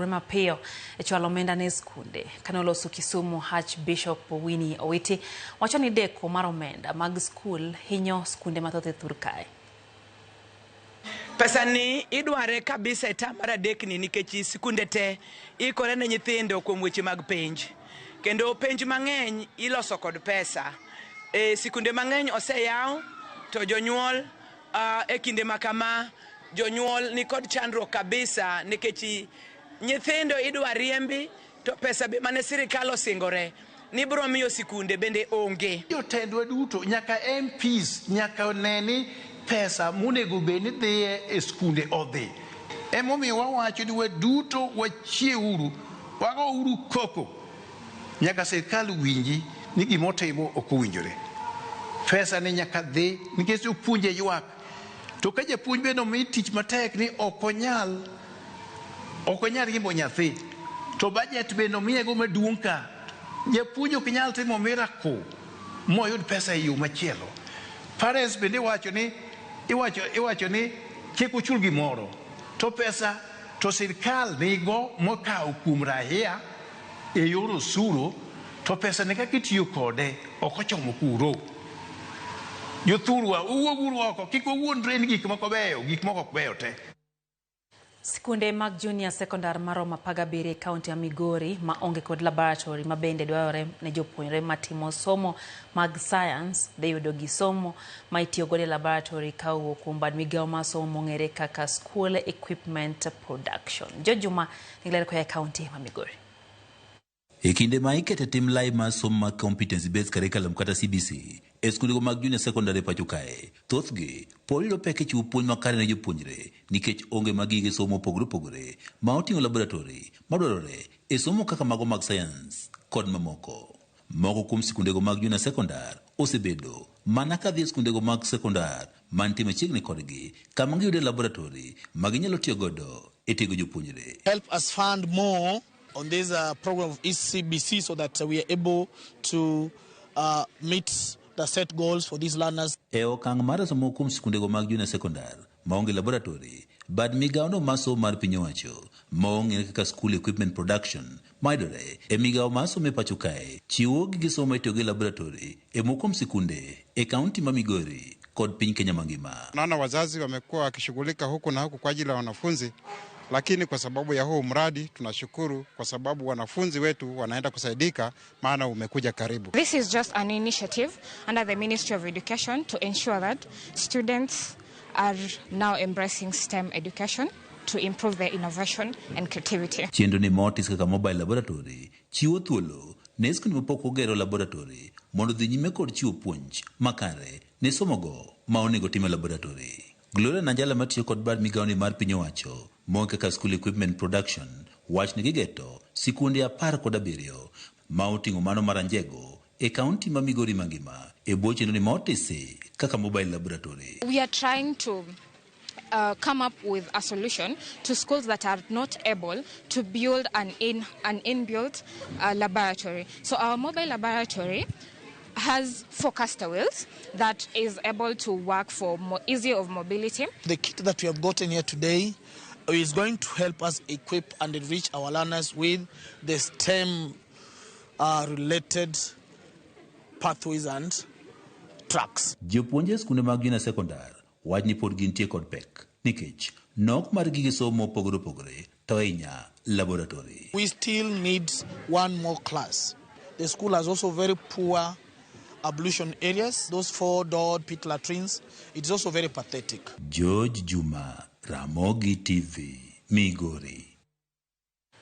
mapiyo e chwalo omenda ne skunde. Kane oloso Kisumu, Archbishop Winnie Owiti wacho ni deko mar omenda mag skul hinyo skunde mathoth e thur kae. Pesa ni idware kabisa e tam mar adek ni nikech sikunde te ikore ne nyithindo kuom weche mag penj. Kendo penj mang'eny iloso kod pesa. E sikunde mang'eny oseyaw to jonyuol e kinde ma kama jonyuol ni kod chandruok kabisa nikech nyithindo idwa riembi to pesa be mane sirikal osingore ni biro miyo sikunde bende onge. Jotendwa duto nyaka MPs nyaka ne ni pesa monego bed ni dhiye e skunde odhi. Emomiyo wawacho ni waduto wachieuru, wagouru koko nyaka sirikal winji ni gimotimo ok owinjore. Pesa ni nyaka dhi nikech jopuonje ywak. To ka japuonj bende omi tich matek ni ok onyal riembo nyathi, to budget bende omiyego maduong' ka, japuonj ok nyal timo miracle moyud pesa e yo machielo. Parents bende iwacho ni kik uchul gimoro, to pesa to sirikal nigo mokawo kuom raia e yor osuru, to pesa ni kaka itiyo kode ok ochomo kuro. Jothurwa, uwuoguru oko, kik wawuondre ni gik moko beyo, gik moko ok beyo te. Skunde mag junior secondar maromo 17 e kaunti ya Migori ma onge kod laboratory ma bende dwarore ne jopuonjre matimo somo mag science dhi yudo gi somo ma itiyo godo e laboratory ka owuok kuom bad migawo mar somo mong'ere kaka School Equipment Production. George Juma nigi ler koa e kaunti ma Migori. E kinde ma ikete tim lai mar somo mag competency based curriculum kata CBC e skundego mag junior secondary pacho kae, thothgi pod yudo pek e chiwo puonj makare ne jopuonjre nikech onge mag gige somo mopogore opogore ma oting'o laboratory madwarore e somo kaka mago mag sayans kod mamoko. Moko kuom sikundego mag junior secondar osebedo mana ka dhi e skundego mag sekondar mantie machiegni kodgi kama giyude laboratory ma ginyalo tiyo godo e tiego jopuonjre. Help us fund more on this program of ECBC so that we are able to meet the set goals for these learners. E okang' mar reso moko kuom sikundego mag junior secondar maonge laboratory, bad migawono mar somo mar piny owacho ma ong'ere kaka School Equipment Production mayudore e migawo mar somo e pacho kae chiwo gige somo maitiyogo e laboratory e moko kuom sikunde e kaunti ma Migori kod piny Kenya mangima. Naona wazazi wamekuwa wakishughulika huku na huku kwa ajili ya wanafunzi, lakini kwa sababu ya huu mradi tunashukuru kwa sababu wanafunzi wetu wanaenda kusaidika, maana umekuja karibu. This is just an initiative under the Ministry of Education to ensure that students are now embracing STEM education to improve their innovation and creativity. Chenro ni motis kaka mobile laboratory chiwo thuolo ne skunde mapok ogero laboratory mondo dhi nyime kod chiwo puonj makare ne somogo ma onego tim e laboratory. Gloria Nanjala matiyo kod bad migawoni mar piny owacho mong'e kaka School Equipment Production wach ni gigeto sikunde 17 ma oting'o mano mar Anjego e kaunti ma Migori mangima e bwo chenro ni motisi kaka mobile laboratory. We are trying to come up with a solution to schools that are not able to build an inbuilt laboratory. So our mobile laboratory has 4 caster wheels that is able to work for more easier of mobility. The kit that we have gotten here today is going to help us equip and enrich our learners with the STEM related pathways and tracks. Jopuonje e skunde mag junior secondar wach ni pod gintie kod pek nikech nok mar gige somo mopogore opogore to ahinya laboratory. We still need one more class. The school has also very poor ablution areas, those 4-door pit latrines. It's also very pathetic. George Juma, Ramogi TV, Migori.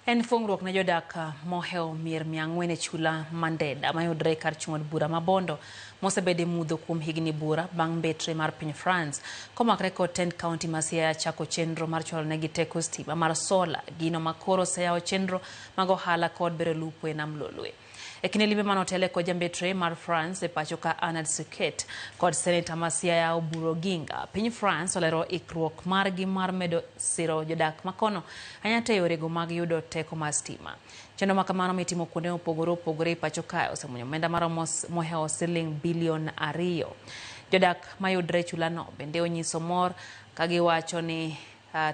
En fungruok ne jodak mohewo mier 400 e chula Mandeda mayudore kar chung' od bura ma Bondo mosebede mudho kuom higni bura bang' mbetre mar piny France komakre kod tend kaunti ma Siaya chako chenro mar chwalo negi teko stima mar sola, gino makoro oseyawo chenro mag ohala kod bero lupo e nam Lolwe. E kinde limbe manotele kod jambetre mar France e pacho ka Arnaud Suquet kod seneta ma Siaya Oburu Oginga, piny France olero ikruok margi mar medo siro jodak makono ahinya e yorego mag yudo teko mar stima. Chenro ma kamano mitimo kuonde mopogore opogore e pacho kae osemuonyo omenda maromo mohewo siling bilion 2. Jodak mayudre e chulano bende onyiso mor ka giwacho ni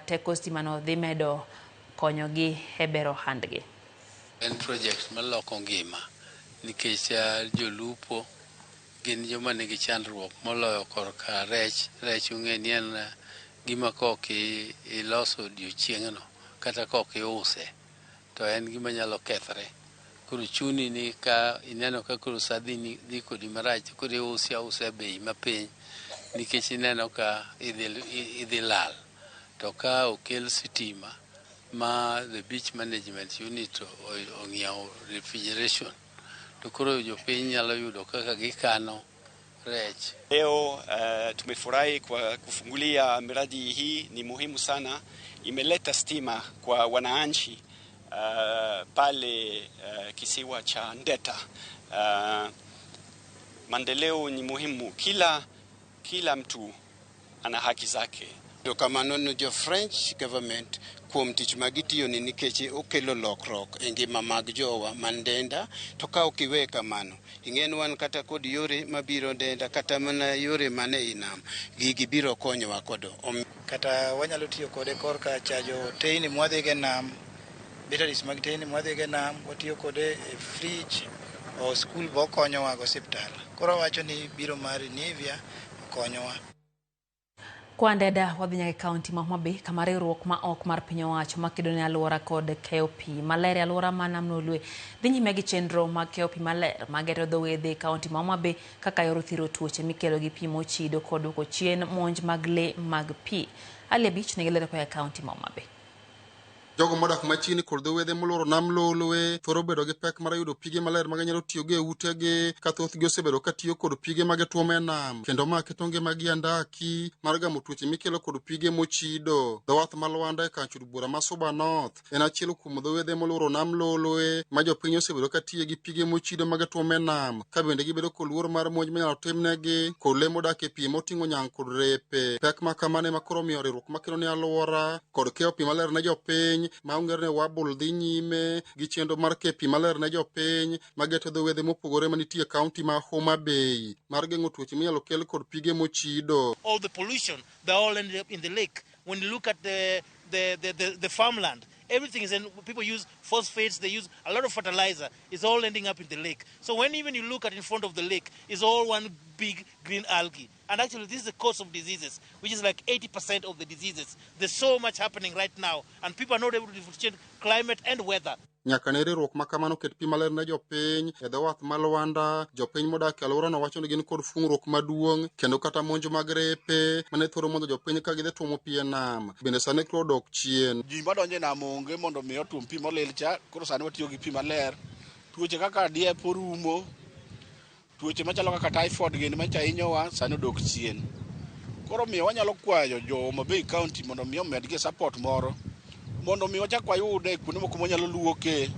teko stimano dhi medo konyogi e bero ohandgi. En project maloko ngima nikech jolupo gin joma nigi chandruok moloyo korka rech. Rech ung'e ni en gima kok iloso odiochieng'no kata kok iuse to en gima nyalo kethre. Koro chuni ni ka ineno ka koro sa dhi kodi marach koro iuse ausa e bei mapiny nikech ineno ka idhi lal. To ka okel sitima ma the beach management unit ong'iewo refrigeration to koro jopiny nyalo yudo kaka gikano rech. Leo tumefurahi kwa kufungulia miradi hii, ni muhimu sana, imeleta stima kwa wananchi pale kisiwa cha Ndeta. Maendeleo ni muhimu, kila mtu ana haki zake. Kamano ne jo French government kuom tich ma gitiyo ni nikech okelo lokruok e ngima mag jowa man Ndenda, to ka ok iwe kamano ing'en wan kata kod yore mabiro Ndenda kata mana yore mane i nam, gigi biro konyowa kodo. Kata wanyalo tiyo kode korka chajo teyni mwadhigo e nam, batteries mag teyni mwadhigo e nam, watiyo kode e fridge o skul bo konyowa go osiptal. Koro wacho ni biro mar Nivea okonyowa. Kwandeda wadhi nyaka e kaunti ma Homa Bay kama riwruok ma ok mar piny owacho makedo ne alwora kod keyo pi maler e alwora ma Nam Lolwe dhi nyime gi chenro mag keyo pi maler mageto dho wedhe e kaunti ma Homa Bay kaka yor thiro tuoche mikelo gi pi mochido kod duoko chien monj mag le mag pi. Ali Abich nigi ler koa e kaunti ma Homa Bay. Jogo modak machiegni kod dho wedhe molworo nam Lolwe thoro bedo gi pek mar yudo pige maler ma ginyalo tiyogo e utegi ka thothgi osebedo ka tiyo kod pige ma gituomo e nam kendo ma keto ngimagi e andaki mar gamo tuoche mikelo kod pige mochido. Dho wath ma Lwanda e kar od bura ma Suba North en achiel kuom dho wedhe molworo nam Lolwe ma jopiny osebedo ka tiye gi pige mochido ma gituomo e nam ka bende gibedo kod luoro mar monj minyalo timnegi kod le modak e pi moting'o nyang' kod repe. Pek ma kamano ema koro omiyo riwruok makelo ne alwora kod keyo pi maler ne jopiny ma ong'ere ni Wabul dhi nyime gi chenro mar keyo pi maler ne jopiny mageto dho wedhe mopogore manitie e kaunti ma Homa Bay mar geng'o tuoche minyalo kel kod pige mochido. All the pollution, they all ended up in the lake. When you look at the farmland, everything is in, people use phosphates, they use a lot of fertilizer. It's all ending up in the lake. So when even you look at in front of the lake, it's all one big green algae. And actually this is the cause of diseases, which is like 80% of the diseases. There's so much happening right now, and people are not able to differentiate climate and weather. Nyaka ne riwruok ma kamano ket pi maler ne jopiny e dho wath ma Lwanda, jopiny modak e alworano wacho ni gin kod fung'ruok maduong' kendo kata monj mag repe mane thoro monjo jopiny ka gidhi tuomo pi e nam bende sani koro odok chien. Ji madonjo e nam onge mondo mi otuom pi molil cha, koro sani watiyo gi pi maler. Tuoche kaka diep orumo, tuoche machalo kaka typhoid gini manyocha hinyowa sani odok chien. Koro miyo wanyalo kwayo jo Homa Bay County mondo mi omedgi support moro mondo mi wachak wayude kuonde moko mwanyalo luoke,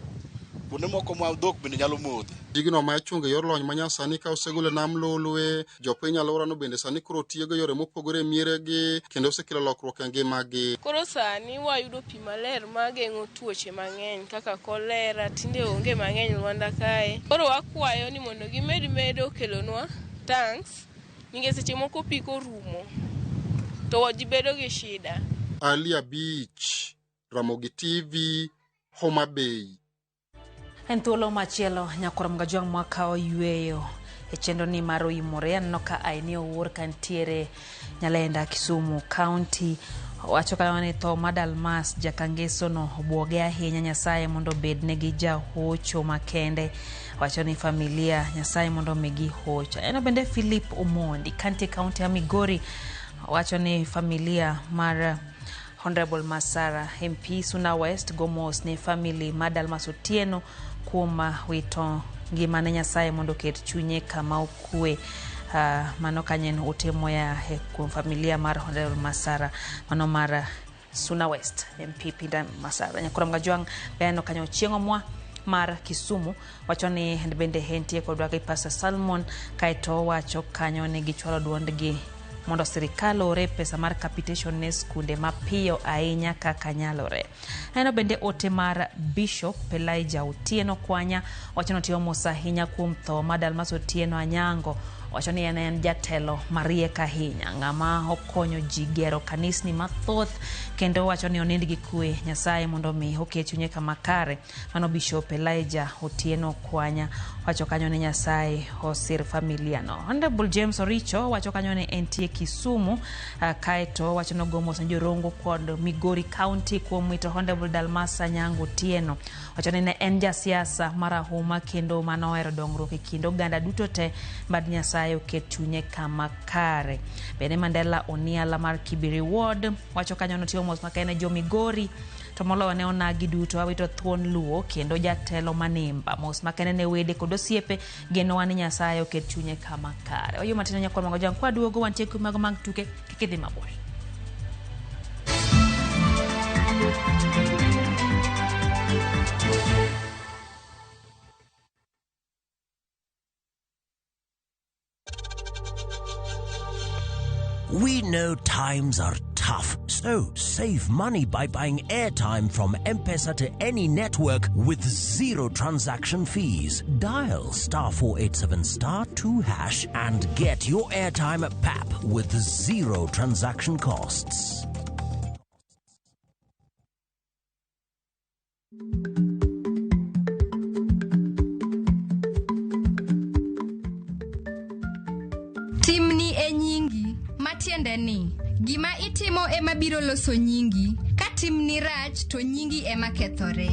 kuonde moko ma dhok bende nyalo modhe. Gigno ma ichungo e yor lony manyasani ka osegol e nam Lolwe, jopiny alworano bende sani koro tiyo gi yore mopogore e mieregi kendo osekelo lokruok e ngimagi. Koro sani wayudo pi maler mageng'o tuoche mang'eny kaka kolera tinde onge mang'eny Lwanda kae. Koro wakwayo ni mondo gimed medo kelonwa tanks nikech seche moko pi korumo to ji bedo gi shida. Ali Abich, Ramogi TV, Homa Bay. En thuolo machielo nyakwar Mgajwang' mwakawo yweyo e chenro ni mar oimore. Aneno ka Aini Owuor kantiere Nyalenda, Kisumu County. Owacho kanyo ni tho mar Dalmas Jakangeso no obwoge ahinya. Nyasaye mondo obednegi jahocho makende. Wacho ni familia Nyasaye mondo omigi hocho. Aneno bende Philip Omondi kantie kaunti ya Migori. Owacho ni familia mar Honorable Masara MP Suna West gomos ne family mar Dalmas Otieno kuom wito ngimane. Nyasaye mondo oket chunye kama okwe. Mano kanyo en ote moya kuom familia mar Honorable Masara mano mar Suna West MP Pinda Masara. Nyakwar Mgajwang' be aneno kanyo Chieng' Omwa mar Kisumu wacho ni bende entie kodwa gi Pastor Salmon, kaeto wacho kanyo ni gichwalo duondgi mondo sirikal ore pesa mar capitation ne skunde mapiyo ahinya kaka nyalore. Aneno bende ote mar Bishop Elijah Otieno Kwanya wacho ni otiyo mos ahinya kuom tho mar Dalmas Otieno Anyango. Wacho ni en jatelo mariek ahinya, ng'ama okonyo ji gero kanisni mathoth, kendo wacho ni onind gi kwe. Nyasaye mondo mi oket chunye kama kare. Mano Bishop Elijah Otieno Kwanya wacho kanyo ni Nyasaye osir familia no. Honorable James Oricho wacho kanyo ni entie Kisumu, kaeto wacho ni ogo mos ne Jorongo kod Migori County kuom wito Honorable Dalmas Anyango Otieno. Wacho ni ne en jasiasa marahuma kendo manohero dongruok e kind oganda duto te, mad Nyasaye oket chunye kama kare. Bende Mandela Oniala mar Kibiri Ward wacho kanyo notiyo mos makende ne jo Migori to moloyo ne onagi duto awito thuon luo kendo jatelo manimba. Mos makende ne wede kod osiepe, genowa ni Nyasaye oket chunye kama kare. Oyo matin nyakwar Mangojang kwa duogo wantie mago mag tuke kik idhi mabor. We know times are tough, so save money by buying airtime from M-Pesa to any network with zero transaction fees. Dial star 487 star 2 hash and get your airtime at PAP with zero transaction costs. Timni e nyingi, matiende ni Gima itimo ema biro loso nyingi. Ka timni rach to nyingi ema kethore.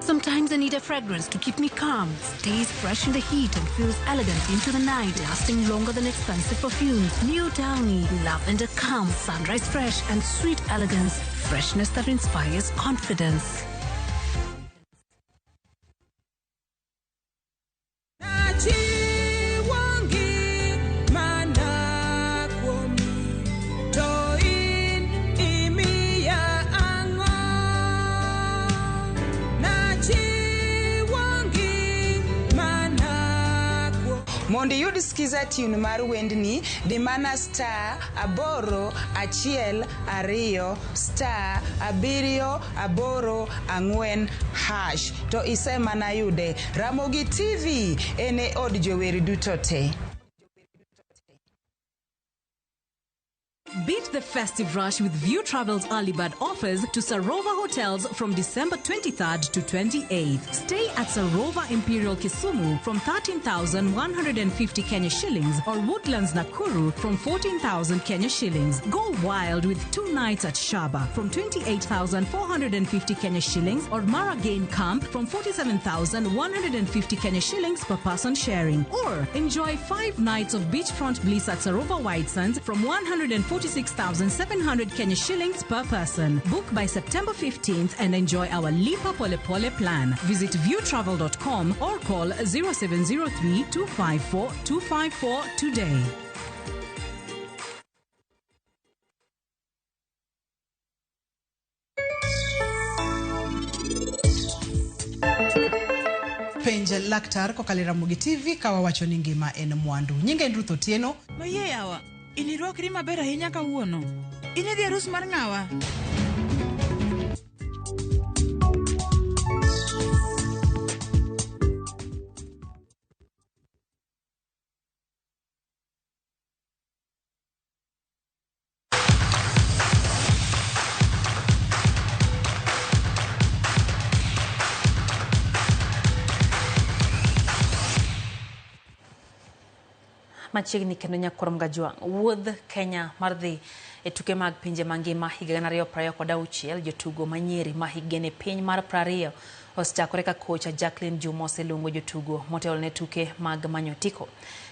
Sometimes I need a fragrance to keep me calm, stays fresh in the heat and feels elegant into the night, lasting longer than expensive perfumes. New Downy, lavender calm, sunrise fresh and sweet elegance. Freshness that inspires confidence. Mondo iyud skiza tune mar wendni, di mana star 8 1 2 star 7 8 4 hash to isemana yude. Ramogi TV en e od jower duto te. Beat the festive rush with View Travel's early bird offers to Sarova Hotels from December 23rd to 28th. Stay at Sarova Imperial Kisumu from 13,150 Kenya shillings or Woodlands Nakuru from 14,000 Kenya shillings. Go wild with 2 nights at Shaba from 28,450 Kenya shillings or Mara Game Camp from 47,150 Kenya shillings per person sharing. Or enjoy 5 nights of beachfront bliss at Sarova White Sands from 146,700 Kenya shillings per person. Book by September 15th and enjoy our Lipa Pole Pole plan. Visit viewtravel.com or call 0703 254 254 today. Penj laktar kokalo e Ramogi TV ka wawacho ni ngima en mwandu. Nyinga en Ruth Otieno. Mayie yawa, inirwakri maber ahinya kawuono. In idhi arus mar ng'awa? Machiegni kendo nyakwar Mgajwang', wuodh Kenya mar dhi e tuke mag pinje mangima higa 2026, jotugo manyiri ma hikgi ni piny mar 20 osechakore ka kocha Jacqueline Juma oseluongo jotugo motelo ne tuke mag manyo otiko.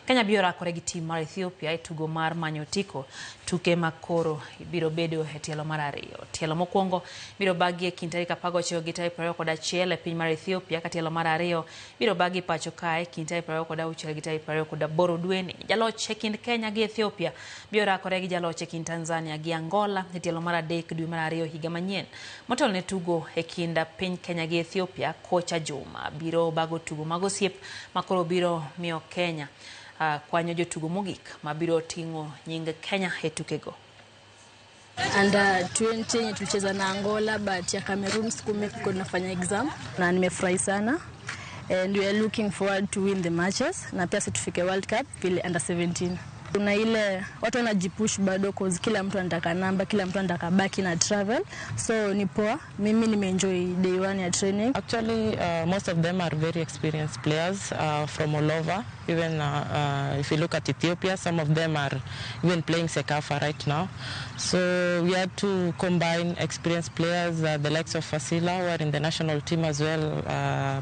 Kenya biro rakore gi tim mar Ethiopia e tugo mar manyo otiko, tuke ma koro biro bedo e tielo mar 2. Tielo mokwongo biro bagi e kind tarik 19 gi tarik 21 e piny mar Ethiopia, ka tielo mar 2 biro bagi pacho kae kind tarik 26 gi tarik 28 dweni. Jaloch e kind Kenya gi Ethiopia biro rakore gi jaloch e kind Tanzania gi Angola e tielo mar 3 dwe mar 2 higa manyien. Motelo ne tugo e kind piny Kenya gi Ethiopia, kocha Juma biro bago tugo mag osiep ma koro biro miyo Kenya kwanyo jotugo mogik mabiro ting'o nying Kenya e tukego. Under 20 yenye tulicheza na Angola, but ya Cameroon sikumake nafanya exam na nimefurahi sana, and we are looking forward to win the matches na pia tufike World Cup vile under 17. Kuna ile watu wanajipush bado cause kila mtu anataka namba, kila mtu anataka baki na travel, so ni poa. Mimi nimeenjoy day 1 ya training. Actually, most of them are very experienced players from all over. Even if you look at Ethiopia, some of them are even playing CECAFA right now. So we had to combine experienced players, the likes of Fasila, who are in the national team as well,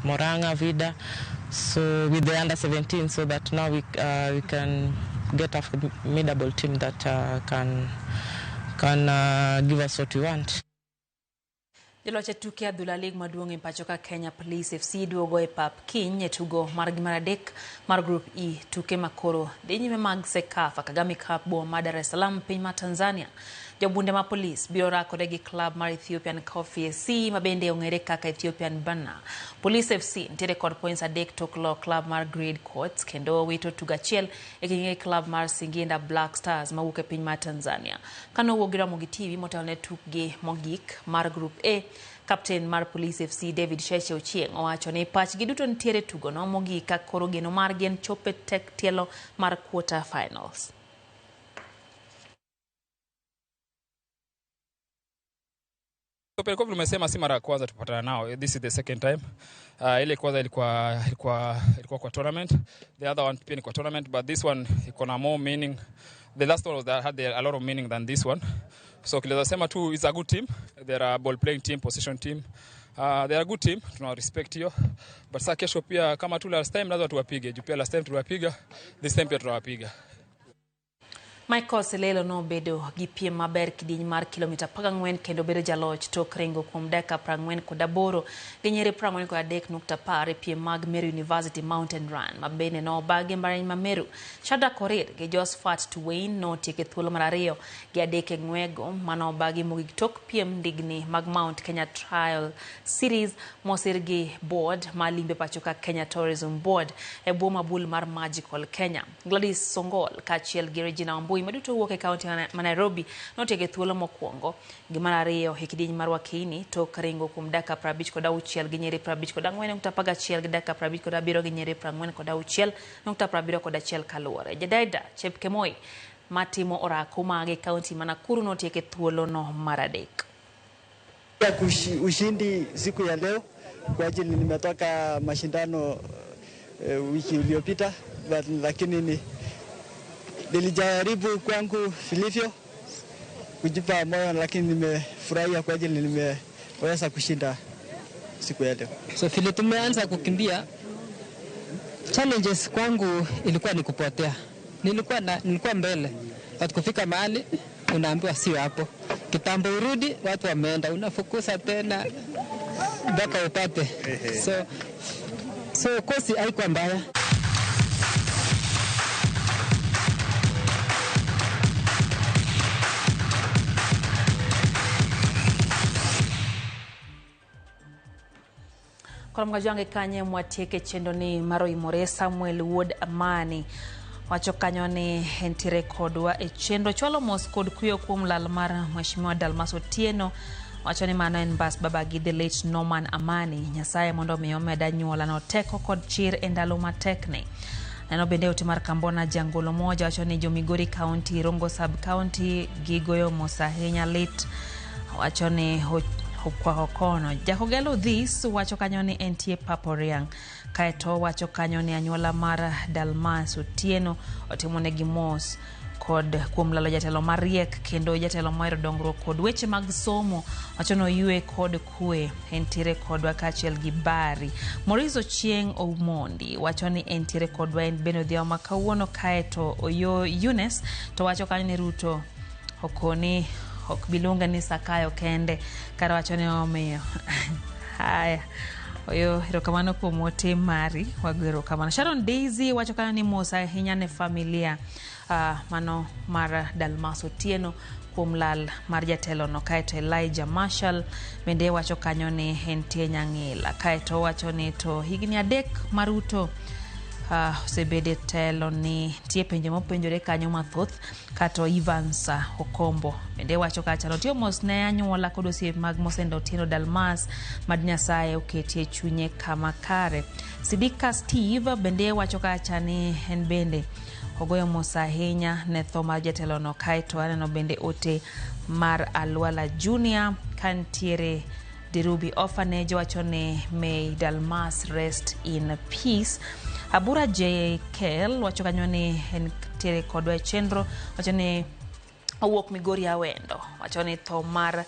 Moranga, Vida, so with the under 17, so that now we can get a formidable team that can give us what we want. Joloch e tuke adhula lig maduong' e pacho ka Kenya Police FC duogo e pap kiny e tugo margi mar 3 mar Group E, tuke makoro dhi nyime mag CECAFA Kagame Cup boma ma Dar es Salaam piny mar Tanzania. Jobunde ma Police biro rakore gi club mar Ethiopian Coffee FC ma bende ong'ere kaka Ethiopian Banner. Police FC nitiere kod points 3 tok lo club mar Great Courts kendo wito tugo achiel e kindgi club mar Singinda Black Stars mawuok e piny mar Tanzania. Kanowuok gi Ramogi TV motelo ne tukgi mogik mar Group A, Captain mar Police FC David Sheche Ochieng' owacho ni pachgi duto nitiere tugono mogik ka koro geno margi en chopo e tek tielo mar quarter finals. Ethiopia kwa vile umesema si mara ya kwanza tupatana nao. This is the second time. Ile kwanza ilikuwa kwa tournament. The other one pia ni kwa tournament, but this one iko na more meaning. The last one was that had a lot of meaning than this one. So kileza sema tu it's a good team. They are a ball playing team, possession team. They are a good team, tuna respect hiyo. But sasa kesho pia kama tu last time lazima tuwapige. Juu pia last time tuliwapiga, this time pia tunawapiga. Michael Selelo nobedo gi piem maber kidieny mar kilomita 14 kendo bedo jaloch tok ringo kuom dakika 48 gi nyiri 43.10 e piem mag Meru University Mountain Run ma bende nobagi e mbalariany ma Meru. Shadrack Korir gi Josephat Tuwein notieko e thuolo mar 2 gi 3 e ng'wego manobagi mogik tok piem ndigni mag Mount Kenya Trial Series mosir gi board mar limbe pachoka Kenya Tourism Board e bwo mabul mar Magical Kenya. Gladys Songol kaachiel gi Regina Wambui maduto wuok e kaunti ma Nairobi notieko e thuolo mokwongo gi mar 2 e kidieny mar Wakeini tok ringo kuom dakika 56 gi nyiri 54.11 gi dakika 57 gi nyiri 46.71 kaluwore. Jedaida Chepkemoi matimo orako mage e kaunti ma Nakuru notieko e thuolo no mar 3. Ushindi siku ya leo kwa ajili nimetoka mashindano wiki iliyopita, lakini nilijaribu kwangu vilivyo kujipa moyo, lakini nimefurahia kwa ajili nimeweza kushinda siku ya leo. So vile tumeanza kukimbia, challenges kwangu ilikuwa ni kupotea. Nilikuwa mbele. But kufika mahali unaambiwa sio hapo. Kitambo urudi watu wameenda, unafukuza tena mpaka upate. So kosi haikuwa mbaya. Koramgajange kanye mwatieke chendo ni maroimore Samuel Wuod Amani wacho kanyo ni entiere kodwa e chenro chwalo mos kod kuyo kuom lal mar Mheshimiwa Dalmas Otieno wacho ni mano en bas babagi the late Norman Amani. Nyasaye mondo omi omed anyuola no teko kod chir e ndalo matekni. Neno bende ote mar Kambona Jangolo moja wacho ni jo Migori County, Rongo Sub County gigoyo mos ahinya lit wacho ni kwa okono. Jakogelo this wacho kanyo ni entie Paporiang. Kaeto wacho kanyo ni anyuola mar Dalmas Otieno otimonegi mos kod kuom lalo jatelo mariek kendo jatelo mohero dongruok kod weche mag somo wacho ni oyue kod kwe entiere kodwa kaachiel gi Bari. Morizo Chieng' Omondi wacho ni entiere kodwa en bende odhiambo ma kawuono. Kaeto Oyo Yunes to wacho kanyo ni Ruto okoni ok biluonge ni Sakayo kende kar wacho ni omiyo. Haya, oyo erokamano kuom ote mari, wago erokamano. Sharon Daisy wacho kanyo ni mos ahinya ne familia mano mar Dalmas Otieno kuom lal mar jatelo no. Kaeto Elijah Marshall bende wacho kanyo ni entie Nyang'ila. Kaeto wacho ni to higni 3 mar Ruto osebede telo ni nitie penjo mopenjore kanyo mathoth. Kato Evans Okombo bende wacho kacha notiyo mos ne anyuola kod osiepe mag Mosendo Otieno Dalmas mad Nyasaye oketie chunye kama kare. Sidika Steve bende wacho kacha ni en bende ogoyo mos ahinya ne tho mar jatelo no. Kaeto aneno bende ote mar Alwala Junior kantiere Dirubi Orphanage wacho ni may Dalmas rest in peace. Abura JKL wacho kanyo ni entiere kodwa e chenro wacho ni owuok Migori Awendo wacho ni tho mar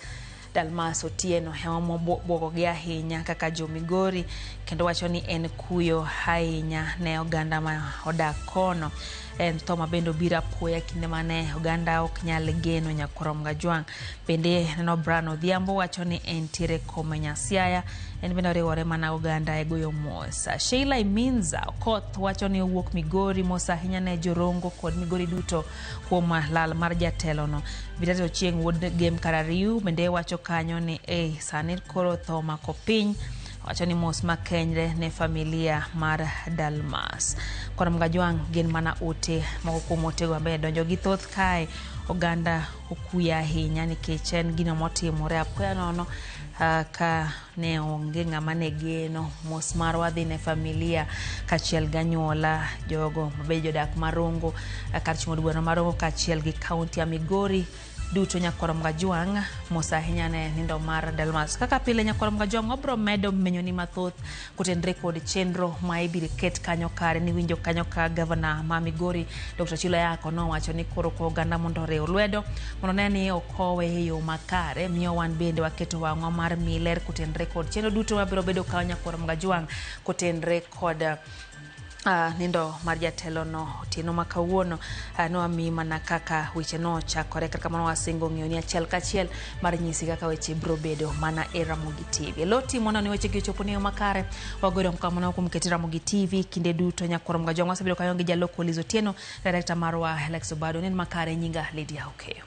Dalmas Otieno ema mobuogogi ahinya kaka jo Migori kendo wacho ni en kuyo ahinya ne oganda ma odak kono. En tho ma bende obiro apoya kinde mane oganda ok nyal geno nyakwar Gajwang'. Bende neno Brian Odhiambo wacho ni entiere kome Nyasiaya en bende oriwore mana oganda e goyo mos. Sheila Iminza Okoth wacho ni owuok Migori mos ahinya ne jorongo kod Migori duto kuom lal mar jatelo no. Vitato Ochieng' wuod Gem Karariu bende wacho kanyo ni sani koro tho omako piny wacho ni mos makende ne familia mar Dalmas. Koro Mgajwang' gin mana ote moko kuom otego maber donjo gi thoth kae oganda okuyo ahinya nikech en gino motimore apoya nono ka ne onge ng'ama ne geno. Mos marwa dhi ne familia kaachiel gi anyuola jogo mabe jodak Marongo kar chungo od bura ma Rongo kaachiel gi kaunti ya Migori Duto nyakwar Mgajwang' mos ahinya ne nindo mar Dalmas. Kaka pile nyakwar Mgajwang' wabro medo menyoni mathoth kotenre kod chenro ma ibiro ket kanyo kare niwinjo kanyo ka gavana ma Migori Dr. Chilo Ayako nowacho ni koro kwa oganda mondo oriw lwedo mondo ne ni okowe e yo makare miyo wan bende waketo wang'wa mar mi ler kotenre kod chenro duto mabiro bedo kanyo nyakwar Mgajwang' kotenre kod nindo mar jatelono otieno ma kawuono. Nwamiyi mana kaka weche nochakore kata kamano wasingo ng'eyo ni achiel kachiel mar nyisi kaka weche biro bedo mana e Ramogi TV. Lo timo ni weche gi ochopo ne yo makare. Wagoyo erokamano kuom keti Ramogi TV kinde duto nyakwar Mgajwang' wasebedo kanyo gi jaloko Liz Otieno, director marwa Alex Obado, nen makare nyinga Lydia Okeyo.